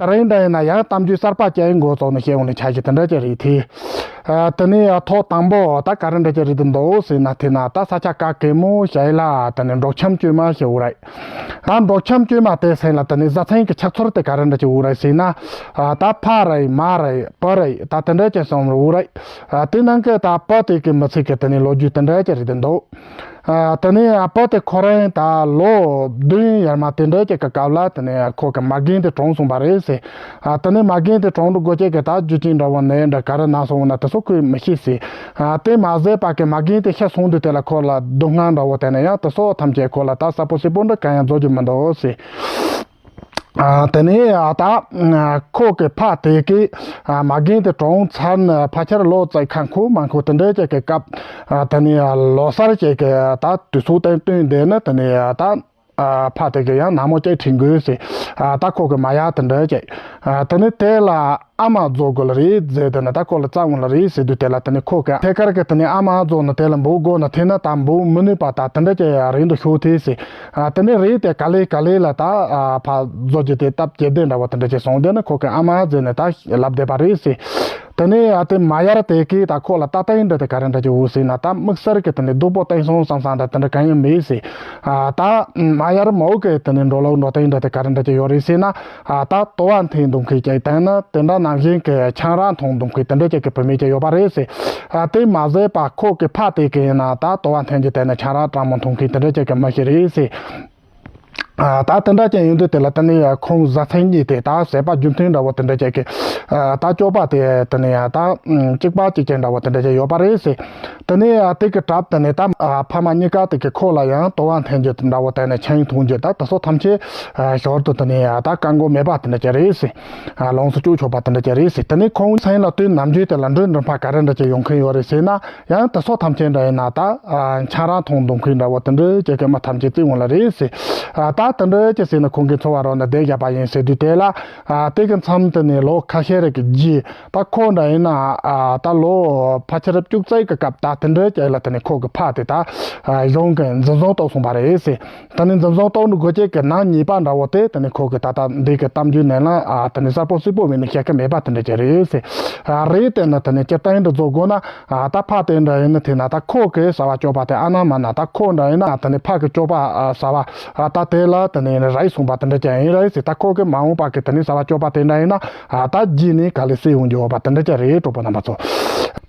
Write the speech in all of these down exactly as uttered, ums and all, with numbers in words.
དེ་རིང་འདྲ་ཡིན་ན་ཡང་གཏམ་རྒྱུད་གསར་པ་ཅིག་འགོ་བཙུགས་ནས་བཤད་འོང་ནས་ཆ་ཞིག་དེ་འདྲ་ཅིག་རེད་དེ། ཨ། དེ་ནས་ཐོག་དང་པོ་ད་ག་རེ་འདྲ་ཅིག་རེད་འདུག་ཟེར་ན། དེ་ན་ད་ས་ཆ་ག་གེ་མོ་ཞིག་ལ་དེ་ནས་འབྲོག་ཁྱིམ་དཀྱུས་མ་ཞིག་ཡོད་རེད། ད་འབྲོག་ཁྱིམ་དཀྱུས་མ་དེ་ཟེར་ན་དེ་ནས་བཟའ་ཚང་གི་ཆགས་ཚུལ་དེ་ག་རེ་འདྲ་ཅིག་ཡོད་རེད་ཟེར་ན། ཨ། ད་ཕ་རེད། མ་རེད། བུ་རེད། ད་དེ་འདྲ་ཅིག་གསུམ་ཡོད་རེད། ཨ། དེ་ནང་གི་ད་བུ་དེ་གི་མི་ཚེ་གི་དེ་ནས་ལོ་རྒྱུས་དེ་འདྲ་ཅིག་རེད་འདུག་ཨ། དེ་ནས་ཨ་བུ་དེ་ཁོ་རང་ད་ལོ་བདུན་ཡར་མར་དེ་འདྲ་ཅིག་གི་སྐབས་ལ་དེ་ནས་ཁོ་གི་མ་རྒན་དེ་གྲོངས་སོང་བ་རེད་ཟེར། ཨ། དེ་ནས་མ་རྒན་དེ་གྲོངས་འགྲོ་དགོས་ཀྱི་གི་ད་རྒྱུ་རྐྱེན་འདྲ་བོ་ནད་འདྲ་ག་རེ་ན་སོང་ན་དེ་ཚོ་ཁོས་མི་ཤེས་ཟེར། ཨ། དེ་མ་ཟད་པ་གི་མ་རྒན་དེ་ཤི་སོང་དུས་དེ་ལ་ཁོ་ལ་སྡུག་བསྔལ་འདྲ་བོ་དེ་ནས་ཡང་དེ་ཚོ་ཐམས་ཅད་ཁོ་ལ་ད་གསལ་པོ་གསལ་པོ་འདྲ་གང་ཡང་བཟོ་རྒྱུ་མི་འདུག་ཟེར། ཨ། དེ་ནས་ཨ་ད་ཁོ་གི་ཕ་དེ་གིས་ཨ་མ་རྒན་དེ་གྲོངས་ཚར་ནས་ཕལ་ཆེར་ལོ་ཙཱ་ཁ་འཁོར་མ་འཁོར་དེ་འདྲ་ཅིག་གི་སྐབས། ཨ། དེ་ནས་ཨ་ལོ་གསར་ཅིག་གི་ད་དུས་ཚོད་དང་བསྟུན་བསྡད་ནས་དེ་ནས་ཨ་ད་ཨ་ཕ་དེ་གིས་ཡང་ནངས་མོ་ཅིག་ཁྲིད་དགོས་ཟེར། ཨ། ད་ཁོ་གི་མ་ཡར་དེ་འདྲ་ཅིག་ཨ། དེ་ནས་དེ་ལ་ཨ་མ་རྫོགས་དགོས་ལ་རེད་ཟེར། དེ་ནས་ད་ཁོ་ལ་རྩ་འོང་ལ་རེད་ཟེར་དུས་དེ་ལ་དེ་ནས་ཁོ་གི་ཐད་ཀར་གི་དེ་ནས་ཨ་མ་རྫོགས་ནས་དེ་ལ་འབུད་དགོས་ན་དེ་ན་ད་འབུད་མི་ནུས་པ་ད་དེ་འདྲ་ཅིག་རེད་འདུག་ཤོག་དེ་ཟེར། ཨ། དེ་ནས་རེད་དེ་ག་ལེ་ག་ལེ་ལ་ད་ཨ་ཕ་རྫོགས་རྒྱུ་དེ་སྟབས་བདེ་བདེ་འདྲ་བོ་དེ་འདྲ་ཅིག་སོང་དེ་ནས་ཁོ་གི་ཨ་མ་ཟེར་ནས་ད་ལབ་བསྡད་པ་རེད་ཟེར། དེ་ནས་ཨ་དེ་མ་ཡར་དེ་གིས་ད་ཁོ་ལ་ལྟ་སྟངས་འདྲ་དེ་ག་རེ་འདྲ་ཅིག་ཡོད་ཟེར་ན། ད་དམིགས་བསལ་གི་དེ་ནས་སྡུག་པོ་བསྟན་སོང་བསམ་བསམ་འདྲ་དེ་འདྲ་གང་ཡང་མེད་ཟེར། ཨ། ད་མ་ཡར་མོ་གི་དེ་ནས་འགྲོ་ལུགས་འགྲོ་སྟངས་འདྲ་དེ་ག་རེ་འདྲ་ཅིག་ཡོད་རེད་ཟེར་ན། ཨ། ད་དུ་བ་འཐེན་འདུག་མཁན་ཅིག་དང་ན་དེ་འདྲ་ནང་བཞིན་གི་ཆང་རག་འཐུང་འདུག་མཁན་དེ་འདྲ་ཅིག་གི་བུད་མེད་ཅིག་ཡོད་པ་རེད་ཟེར། ཨ། དེ་མ་ཟད་པ་ཁོ་གི་ཕ་དེ་གི་ཡིན་ན་ད་དུ་བ་འཐེན་རྒྱུ་དེ་ནས་ཆང་རག་གྲང་མོ་འཐུང་མཁན་དེ་འདྲ་ཅིག་གི་མི་ཞིག་རེད་ཟེར། ཨ། ད་དེ་འདྲ་ཅིག་ཡིན་དུས་དེ་ལ་དེ་ནས་ཁོང་བཟའ་ཚང་གཉིས་དེ་ད་ཟད་པ་རྒྱུ་མཐུན་འདྲ་བོ་དེ་འདྲ་ཅིག་གི། ཨ། ད་སྤྱོད་པ་དེ་དེ་ནས་ད་གཅིག་པ་གཅིག་རྐྱང་འདྲ་བོ་དེ་འདྲ་ཅིག་ཡོད་པ་རེད་ཟེར། དེ་ནས་ཨ་དེ་གི་གྲབས་དེ་ནས་ད་ཨ་ཕ་མ་གཉིས་ཀ་དེ་གི་ཁོ་ལ་ཡང་དུ་བ་འཐེན་རྒྱུ་འདྲ་བོ་དེ་ནས་ཆང་འཐུང་རྒྱུ་ད་དེ་ཚོ་ཐམས་ཅད་ཨ་ཞོར་དུ་དེ་ནས་ཨ་ད་བཀག་འགོག་མེད་པ་དེ་འདྲ་ཅིག་རེད་ཟེར། ཨ། ལོངས་སུ་སྤྱོད་ཆོག་པ་དེ་འདྲ་ཅིག་རེད་ཟེར། དེ་ནས་ཁོང་ཚང་ལ་དུས་ནམ་རྒྱུན་དེ་ལ་འགྲོས་འགྲོ་ཕ་ག་རེ་འདྲ་ཅིག་ཡོང་མཁན་ཡོད་རེད་ཟེར་ན། ཡང་དེ་ཚོ་ཐམས་ཅད་འདྲ་ཡིན་ན་ད་ཨ་ཆང་རག་འཐུང་འདུག་མཁན་འདྲ་བོ་དེ་འདྲ་ཅིག་གི་མི་ཐམས་ཅད་བརྩི་འོང་ལ་རེད་ཟེར། ཨ། ད་དེ་འདྲ་ཅིག་ཟེར་ན་ཁོང་གི་འཚོ་བ་རོལ་ནས་བསྡད་བཞག་པ་ཡིན་ཟེར་དུས་དེ་ལ། ཨ། དེ་གི་མཚམས་དེ་ནས་ལོ་ཁ་ཤས་རེ་གི་རྗེས། ད་ཁོ་འདྲ་ཡིན་ན་ཨ་ད་ལོ་ཕལ་ཆེར་བཅུ་རྩ་གི་སྐབས་ད་དེ་འདྲ་ཅིག་ལ་དེ་ནས་ཁོ་གི་ཕ་དེ་ད་ཨ་གཞུང་གི་འཛིན་བཟུང་གཏོང་སོང་བ་རེད་ཟེར། དེ་ནས་འཛིན་བཟུང་གཏོང་འགྲོ་དགོས་ཀྱི་གི་ནང་ཉེས་པ་འདྲ་བོ་དེ་དེ་ནས་ཁོ་གི་ད་ལྟ་འདི་གི་གཏམ་རྒྱུད་ནང་ལ་ཨ་དེ་ནས་གསལ་པོ་གསལ་པོ་བྱས་ནས་བཤད་ཀྱི་མེད་པ་དེ་འདྲ་ཅིག་རེད་ཟེར། ཨ། རེད་དེ་ནི་དེ་ནས་སྤྱིར་བཏང་འདྲ་བཟོ་དགོས་ན། ཨ། ད་ཕ་དེ་འདྲ་ཡིན་ན་དེ་ན་ད་ཁོ་གི་བྱ་བ་སྤྱོད་པ་དེ་ཨ་ན་མ་ན་ད་ཁོ་འདྲ་ཡིན་ན་དེ་ནས་ཕ་གི་སྤྱོད་པ་ཨ་བྱ་བ་ཨ་ད་དེ་ལ་དེ་ནས་རག་སོང་བ་དེ་འདྲ་ཅིག་ཡིན་རེད་ཟེར། ད་ཁོ་གི་མ་འོངས་པ་གི་དེ་ནས་བྱ་བ་སྤྱོད་པ་དེ་འདྲ་ཡིན་ན་ཨ་ད་རྗེས་ནས་ག་ལེ་སེ་ཡོང་རྒྱུ་བ་དེ་འདྲ་ཅིག་རེད། གྲོགས་པོ་རྣམ་པ་ཚོ།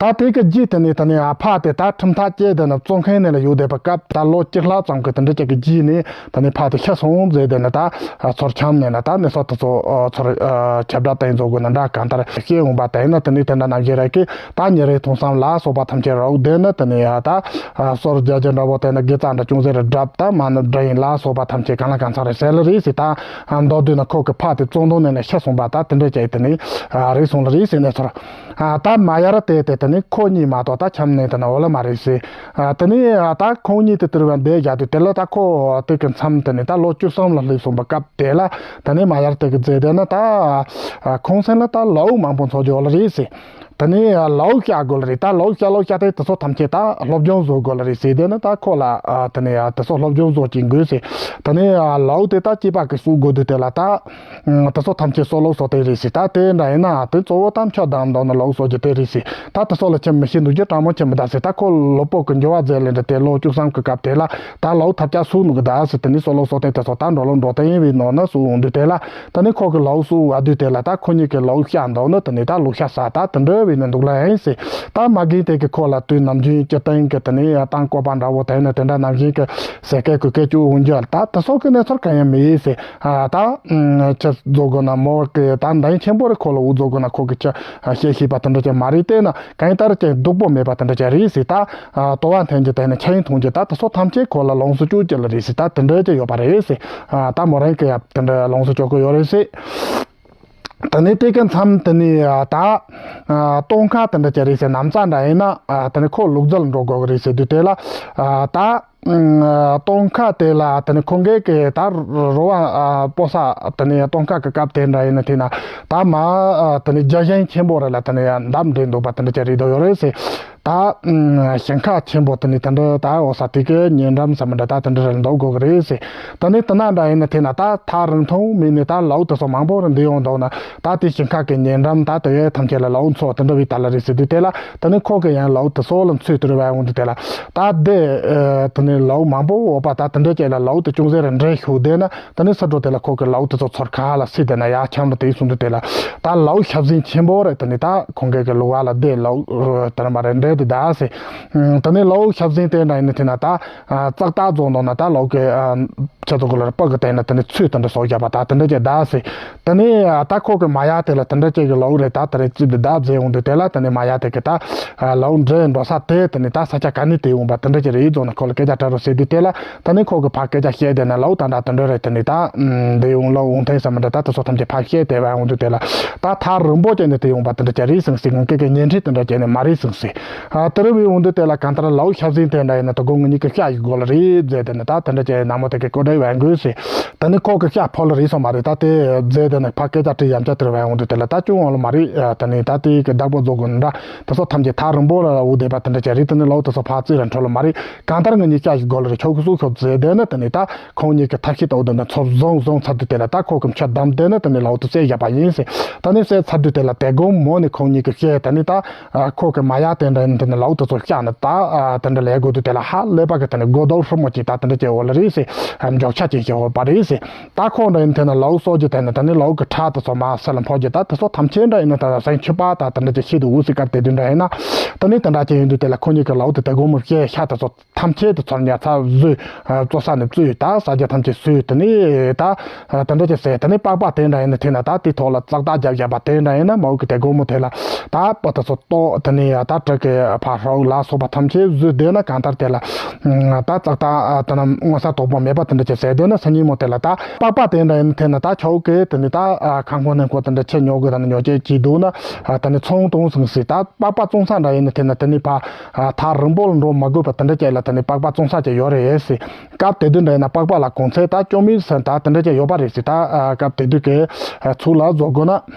ད་དེ་གི་རྗེས་དེ་ནས་དེ་ནས་ཨ་ཕ་དེ་ད་ཁྲིམས་ཐག་བཅད་དེ་ནས་བཙོན་ཁང་ནང་ལ་ཡོད་བསྡད་པའི་སྐབས་ད་ལོ་བཅུ་ལྷག་ཙམ་གི་དེ་འདྲ་ཅིག་གི་རྗེས་ནས་དེ་ནས་ཕ་དེ་ཤི་སོང་ཟེར། དེ་ནས་ད་ཚུར་ཁྱིམ་ནང་ལ་ད་གནས་ཚུལ་དེ་ཚོ་ཚུར་ཁྱབ་བསྒྲགས་དེ་ཚོ་དགོས་ན་འདྲ་གང་ལྟར་ཤེས་འོང་པ་དེ་ནས་དེ་ནས་དེ་འདྲ་ནང་བཞིན་རེད་ཀི། ད་ཉིན་རེའི་ཐུགས་བསམ་ལ་སོགས་པ་ཐམས་ཅད་རག་དེ་ནས་དེ་ནས་ཡ་ད་སོར་རྒྱག་རྒྱུ་འདྲ་བོ་དེ་ནས་དགེ་རྩ་འདྲ་ཅུང་ཟད་རེ་བསྒྲུབས། ད་མ་ཎི་བགྲང་ཡིན་ལ་སོགས་པ་ཐམས་ཅད་གང་ལ་གང་འཚམ་རེ་ཟེར་ལ་རེད་ཟེར། ད་མདོར་བསྡུས་ན་ཁོ་གི་ཕ་དེ་བཙོན་དོང་ནང་ནས་ཤི་སོང་པ་ད་དེ་འདྲ་ཅིག་དེ་ནས་རེད་སོང་ལ་རེད་ཟེར་ནས་ཚོར། ད་མ་ཡར་དེ་དེ་དེ་ནས་ཁོ་གཉིས་མ་གཏོགས་ད་ཁྱིམ་ནས་དེ་ནས་འོ་ལ་མ་རེད་ཟེར། དེ་ནས་ད་ཁོང་གཉིས་དེ་དེར་བ་འདས་བཞག་དུས་དེ་ལ་ད་ཁོ་དེ་གི་མཚམས་དེ་ནས་ད་ལོ་བཅུ་གསུམ་ལ་སླེབས་སོང་པ་སྐབས་དེ་ལ་དེ་ནས་མ་ཡར་དེ་གི་མཛད་དེ་ན་ད་ཁོང་སེམས་ལ་ད་ལའུ་མང་པོ་འཚོ་རྒྱུ་ལ་རེད་ཟེར། དེ་ནས་ལའུ་བཤད་དགོས་ལ་རེད། ད་ལའུ་བཤད་ལའུ་བཤད་དེ་དེ་ཚོ་ཐམས་ཅད་ད་སློབ་སྦྱོང་བཟོ་དགོས་ལ་རེད་ཟེར། དེ་ནས་ད་ཁོ་ལ་དེ་ནས་དེ་ཚོ་སློབ་སྦྱོང་བཟོ་གྱིན་དགོས་ཟེར། དེ་ནས་ལའུ་དེ་ད་སྐྱེས་པ་གི་གསུང་དགོས་དུས་དེ་ལ་ད་དེ་ཚོ་ཐམས་ཅད་སོ་ལོ་སོ་དེ་རེད་ཟེར། ད་དེ་འདྲ་ཡིན་ན་དེ་གཙོ་བོ་ད་མཆོད་དང་མདོ་ནས་ལའུ་སོ་རྒྱུ་དེ་རེད་ཟེར། ད་དེ་ཚོ་ལ་ཁྱེད་མི་ཤེས་འདུག་རྒྱུ་དྲང་མོ་ཁྱེད་མི་ད་ཟེར། ད་ཁོ་ལོ་པོ་གི་འགྱུར་བ་མཛད་ལེ་འདྲ་དེ་ལོ་བཅུ་གསུམ་གི་སྐབས་དེ་ལ་ད་ལའུ་ཐབས་ཆག་སུ་ནུ་གི་ད་ཟེར། དེ་ནས་སོ་ལོ་སོ་དེ་དེ་ཚོ་ད་འགྲོ་ལོ་འགྲོ་དེ་ཡིན་བའི་ནང་ན་སུ་འོང་དུས་དེ་ལ། ད་ནི་ཁོ་གི་ལའུ་སུ་བ་དུས་དེ་ལ་ད་ཁོ་གཉིས་ཀྱི་ལའུ་ཤ་འདོགས་ནི་དེ་ནི་ད་ལུག་ཤ་ཟ་ད་དེ་འདྲ་བའི་ནི་འདུག་ལ་ཡིན་ཟེར། ད་མ་གིན་དེ་གི་ཁོ་ལ་དུས་ནམ་རྒྱུན་སྤྱིར་བཏང་གི་དེ་ནི་ཡང་བཏང་བཀོད་པ་འདྲ་བོ་དེ་ནི་དེ་འདྲ་ནམ་རྒྱུན་གི་ཟས་སྐལ་གོས་སྐལ་བཅུ་འོང་རྒྱུ་ད་དེ་སོགས་ཀྱི་གནས་ཚུལ་གང་ཡང་མེད་ཟེར། ད་ཁྱི་རྫོགས་དགོས་ན་མོ་གི་ད་འདང་ཆེན་པོ་རེ་ཁོ་ལ་འུ་རྫོགས་དགོས་ན་ཁོ་གི་ཁྱི་ཤེས་ཤེས་པ་དེ་འདྲ་ཅན་མ་རེད། དེ་ན་གང་ལྟར་ཅན་སྡུག་པོ་མེད་པ་དེ་འདྲ་ཅན་རེད་ཟེར། ད་དོ་བ་འཐེན་རྒྱུ་དེ་ནི་ཆ་ཡིན་མཐོང་རྒྱུ་ད་དེ་སོགས་ཐམས་ཅད་ཁོ་ལ་ལོངས་སུ་སྤྱོད་རྒྱུ་ལ་རེད་ཟེར། ད་དེ་འདྲ་ཅན་ཡོད་པ་རེད་ཟེར། ད་མོ་རང་གི་ཡབ་དེ་འདྲ་ལོངས་སུ་སྤྱོད་གི་ཡོད་རེད་ཟེར། དེ་ནས་དེ་གི་མཚམས་དེ་ནས་ད་སྟོན་ཁ་དེ་འདྲ་ཅན་རེད་ཟེར། ནམ་ཙམ་འདྲ་ཡིན་ན་དེ་ནས་ཁོ་ལུག་རྫི་ལ་འགྲོ་དགོས་གི་རེད་ཟེར་དུས་དེ་ལ་ད། ཨ་སྟོན་ཁ་དེ་ལ་དེ་ནི་ཁོང་གིས་གི་ད་རོ་བ་ཨ་སྤོ་ས་དེ་ནི་སྟོན་ཁ་གི་སྐབས་དེ་འདྲ་ཡིན་ན་དེ་ན་ད་མ་ཨ་དེ་ནི་རྒྱལ་ཞེན་ཆེན་པོ་རེད་ལ། དེ་ནི་འདབས་འདྲེ་འདུག་པ་དེ་འདྲ་ཅིག་རེད་འདུག་ཡོད་རེད་ཟེར། ད་ཨ་ཞིང་ཁ་ཆེན་པོ་དེ་ནི་དེ་འདྲ་ད་འོ་ས་དེ་གི་ཉེ་འགྲམ་ས་མི་འདྲ་ད་དེ་འདྲ་རེད་འདུག་དགོས་གི་རེད་ཟེར། དེ་ནི་དེ་ན་འདྲ་ཡིན་ན་དེ་ན་ད་ཐག་རིང་ཐུང་མིན་ནི་ད་ལའུ་དེ་ཚོ་མང་པོ་རེད་འདི་ཡོང་འདུག་ན། ད་དེ་ཞིང་ཁ་གི་ཉེ་འགྲམ་ད་དེ་ཐམས་ཅད་ལ་ལའུ་ཚོ་དེ་འདྲ་བའི་ད་ལ་རེད་ཟེར་དུས་དེ་ལ། དེ་ནི་ཁོ་གི་ཡང་ལའུ་དེ་ཚོ་ལ་ཚུད་དུ་རེ་བ་འོང་དུས་དེ་ལ། ད་དེ་ཨ་དེ་ནི་ལའུ་མང་པོ་འོ་པ་ད་དེ་འདྲ་ཅིག་ལ་ལའུ་དེ་ཅུང་ཟད་རེ་འདྲེ་ཤུགས་ལྡན་ན། དེ་ནི་ས་འགྲོ་དེ་ལ་ཁོ་གི་ལའུ་དེ་ཚོ་ཚོར་ཁ་ལ་སྲིད་དེ་ན་ཡ་འཁྱམ་ལ་དེ་གསུང་དུས་དེ་ལ། ད་ལའུ་ཞབས་འཛིན་ཆེན་པོ་རེད། དེ་ནི་ད་ཁོང་གི་གི་ལུག་བ་ལ་དེ་ལའུ་དེ་ནི་མ་རེ་འདྲེ་དེ་ད་ཟེར། དེ་ནི་ལའུ་ཞབས་འཛིན་དེ་འདྲ་ཡིན་ན་དེ་ན་ད་ཙག་ཏག་རྫོང་ནང་ན་ད་ལའུ་གི་ཁྱེད་ཚོ་གི་ལ་སྤུ་གི་སྟེང་ན་དེ་ནི་ཚུད་དེ་འདྲ་སོགས་བརྒྱབ་པ་ད་དེ་འདྲ་ཅིག་ད་ཟེར། དེ་ནས་ད་ཁོ་གི་མ་ཡ་དེ་ལ་དེ་འདྲ་ཅིག་གི་ལའུ་རེད། ད་དེ་རེད་ཅིག་འདི་བདག་མཛད་འོང་དུས་དེ་ལ་དེ་ནས་མ་ཡ་དེ་གི་ད་ལའུ་འདྲེ་འགྲོ་ས་དེ་དེ་ནས་ད་ས་ཆ་ག་ནས་དེ་འོང་པ་དེ་འདྲ་ཅིག་རེད་ཡིན་རྫོང་ན་ཁོ་ལ་སྐད་ཆ་དྲི་རོགས་ཟེར་དུས་དེ་ལ་དེ་ནས་ཁོ་གི་ཕ་སྐད་ཆ་བཤད་དེ་ན་ལའུ་ད་འདྲ་དེ་འདྲ་རེད། དེ་ནས་ད་འདི་འོང་ལའུ་འོང་ཐེངས་ས་མི་འདྲ་ད་དེ་ཚོ་ཐམས་ཅད་ཕ་བཤད་དེ་བ་འོང་དུས་དེ་ལ་ད་ཐག་རིང་པོ་ཅིག་ནས་དེ་འོང་པ་དེ་འདྲ་ཅིག་རེད་ཟིང་ཟིང་སྐད་ཀྱི་ཉན་ཁྲིད་དེ་འདྲ་ཅིག་ནས་མ་རེད་ཟིང་ཟིང་། ཨ་དེ་རུ་བའི་འོང་དུས་དེ་ལ་གང་ལྟར་ལའུ་ཞབས་འཛིན་དེ་འདྲ་ཡིན་ན་དོ་དགོང་ངེད་གཉིས་ཀྱི་ཤ་ཞིག་དགོས་ལ་རེད་མཛད་དེ་ནི་ད་དེ་འདྲ་ཅིག་ནག་མོ་དེ་གི་ཀོ་སྒྲ་བན་དགོས་ཟེར། ད་ནི་ཁོ་གི་ཤ་ཕོ་ལ་རེད་སོང་མ་རེད། ད་དེ་མཛད་དེ་ནི་ཕ་སྐད་ཆ་དྲིས་ཡམ་ཆ་དེར་བན་འོང་དུས་དེ་ལ་ད་ཅུང་འོང་ལ་མ་རེད། ད་ནི་ད་དེ་གི་བདག་པོ་རྫོགས་དགོས་ནི་འདྲ་དེ་ཚོ་ཐམས་ཅད་ཐག་རིང་པོ་ལ་འུ་བསྡད་པ་དེ་འདྲ་ཅིག་རེད། དེ་ནི་ལའུ་དེ་ཚོ་ཕ་རྩིས་ར་འཕྲོ་ལ་མ་རེད། གང་ལྟར་ངེད་གཉིས་ཤ་ཞིག་དགོས་ལ་རེད། ཁྱོ་གི་སུ་ཁྱོ་མཛད་དེ་ནི་དེ་ནི་ད་ཁོང་གཉིས་ཀྱི་ཐབས་ཤེས་ལྟ་བུ་དེ་འདྲ་ཚོ་བཟུང་བཟུང་ཚར་དུས་དེ་ལ་ད་ཁོ་གི་མཆུ་བསྡམས་དེ་ནི་དེ་ནི་ལའུ་དེ་བསད་བཞག་པ་ཡིན་ཟེར། ད་ནི་བསད་ཚར་དུས་དེ་ལ་དེ་དགོང་མོ་ནི་ཁོང་གཉིས་ཀྱི་ཤ་ད་ནི་ད། ཨ་ཁོ་གི་མ་ཡ་དེ་འདྲ་ཡིན་དེ་ནི་ལའུ་དེ་ཚོ་བཤགས་ནས་ད་ཨ་དེ་འདྲ་ལས་དགོས་དུས་དེ་ལ་ཧ་ལས་པ་གི་དེ་ནི་སྒོ་རྡོག་ཧྲུལ་མོ་ཅིག་ད་དེ་འདྲ་ཅིག་འོ་ལ་རེད་ཟེར། ཨ་མགྱོགས་ཆ་ཅན་ཞིག་འོ་པ་རེད་ཟེར། ད་ཁོ་འདྲ་ཡིན་དེ་ནི་ལའུ་སོགས་ཀྱི་དེ་ནི་ད་ནི་ལའུ་གི་ཁྲག་དེ་ཚོ་མ་སེ་ལ་འཕོ་རྒྱུ་ད་དེ་ཚོ་ཐམས་ཅད་འདྲ་ཡིན་ན་ད་སེང་ཆུ་པ་ད་དེ་འདྲ་ཅིག་ཤི་དུ་འུ་སི་སྐབས་དེ་དུས་འདྲ་ཡིན་ན། ད་ནི་དེ་འདྲ་ཅིག་ཡིན་དུས་དེ་ལ་ཁོ་གཉིས་ཀྱི་ལའུ་དེ་དེ་དགོང་མོ་བཤད་ཤ་དེ་ཚོ་ཐམས་ཅད་དེ་ཚོར་ཉར་ཚ་བཟོས། ཨ་བཙོ་ས་ནས་བཙོས་ད་ཟ་རྒྱུ་ཐམས་ཅད་ཟོས། དེ་ནས་ད་ཨ་དེ་འདྲ་ཅིག་ཟས། དེ་ནས་པགས་པ་དེ་འདྲ་ཡིན་ན་དེ་ན་ད་དེ་ཐོག་ལ་ཙག་ཏག་རྒྱབ་བཞག་པ་དེ་འདྲ་ཡིན་ན་མ་འོ་གི་དེ་དགོང་མོ་དེ་ལ་ད་སྤུ་དེ་ཚོ་བཏོག་དེ་ནས་ཡ་ད་དྲི་གི་ཕ་ཧྲའུ་ལ་སོགས་པ་ཐམས་ཅད་བཟོས་བསྡད་ན་གང་ལྟར་དེ་ལ་ཨ་ད་ཙག་ཏག་ཨ་དེ་ན་མངོན་གསལ་དོད་པོ་མེད་པ་དེ་འདྲ་ཅིག་ཟས་བསྡད་ན་སང་ཉིན་མོ་དེ་ལ་ད་པགས་པ་དེ་འདྲ་ཡིན་ན་དེ་ན་ད་ཁྱོ་གི་དེ་ནས་ད་ཨ་ཁང་ཁོ་ནས་ཁོ་དེ་འདྲ་ཆེ་ཉོ་གི་ད་ནི་ཉོ་ཆས་གྱིས་འདུག་ན་ཨ་དེ་ནས་ཚོང་གཏོང་སོང་ཟིག་ད་པགས་པ་བཙོང་ས་འདྲ་ཡིན་ན་དེ་ན་དེ་ནས་ཕ་ཨ་ཐག་རིང་པོ་ལ་འགྲོ་མ་དགོས་པ་དེ་འདྲ་ཅིག་ལ་དེ་ནས་པགས་པ་བཙོང་ས་ཅིག་ཡོད་རེད་ཟེར། སྐབས་དེ་དུས་འདྲ་ཡིན་ན་པགས་པ་ལ་གོང་ཚད་ད་བཅོ་མི་ཟེར་ད་དེ་འདྲ་ཅིག་ཡོད་པ་རེད་ཟེར། ད་ཨ་སྐབས་དེ་དུས་ཀྱི་ཨ་ཚུགས་ལ་བཟོ་དགོས་ན།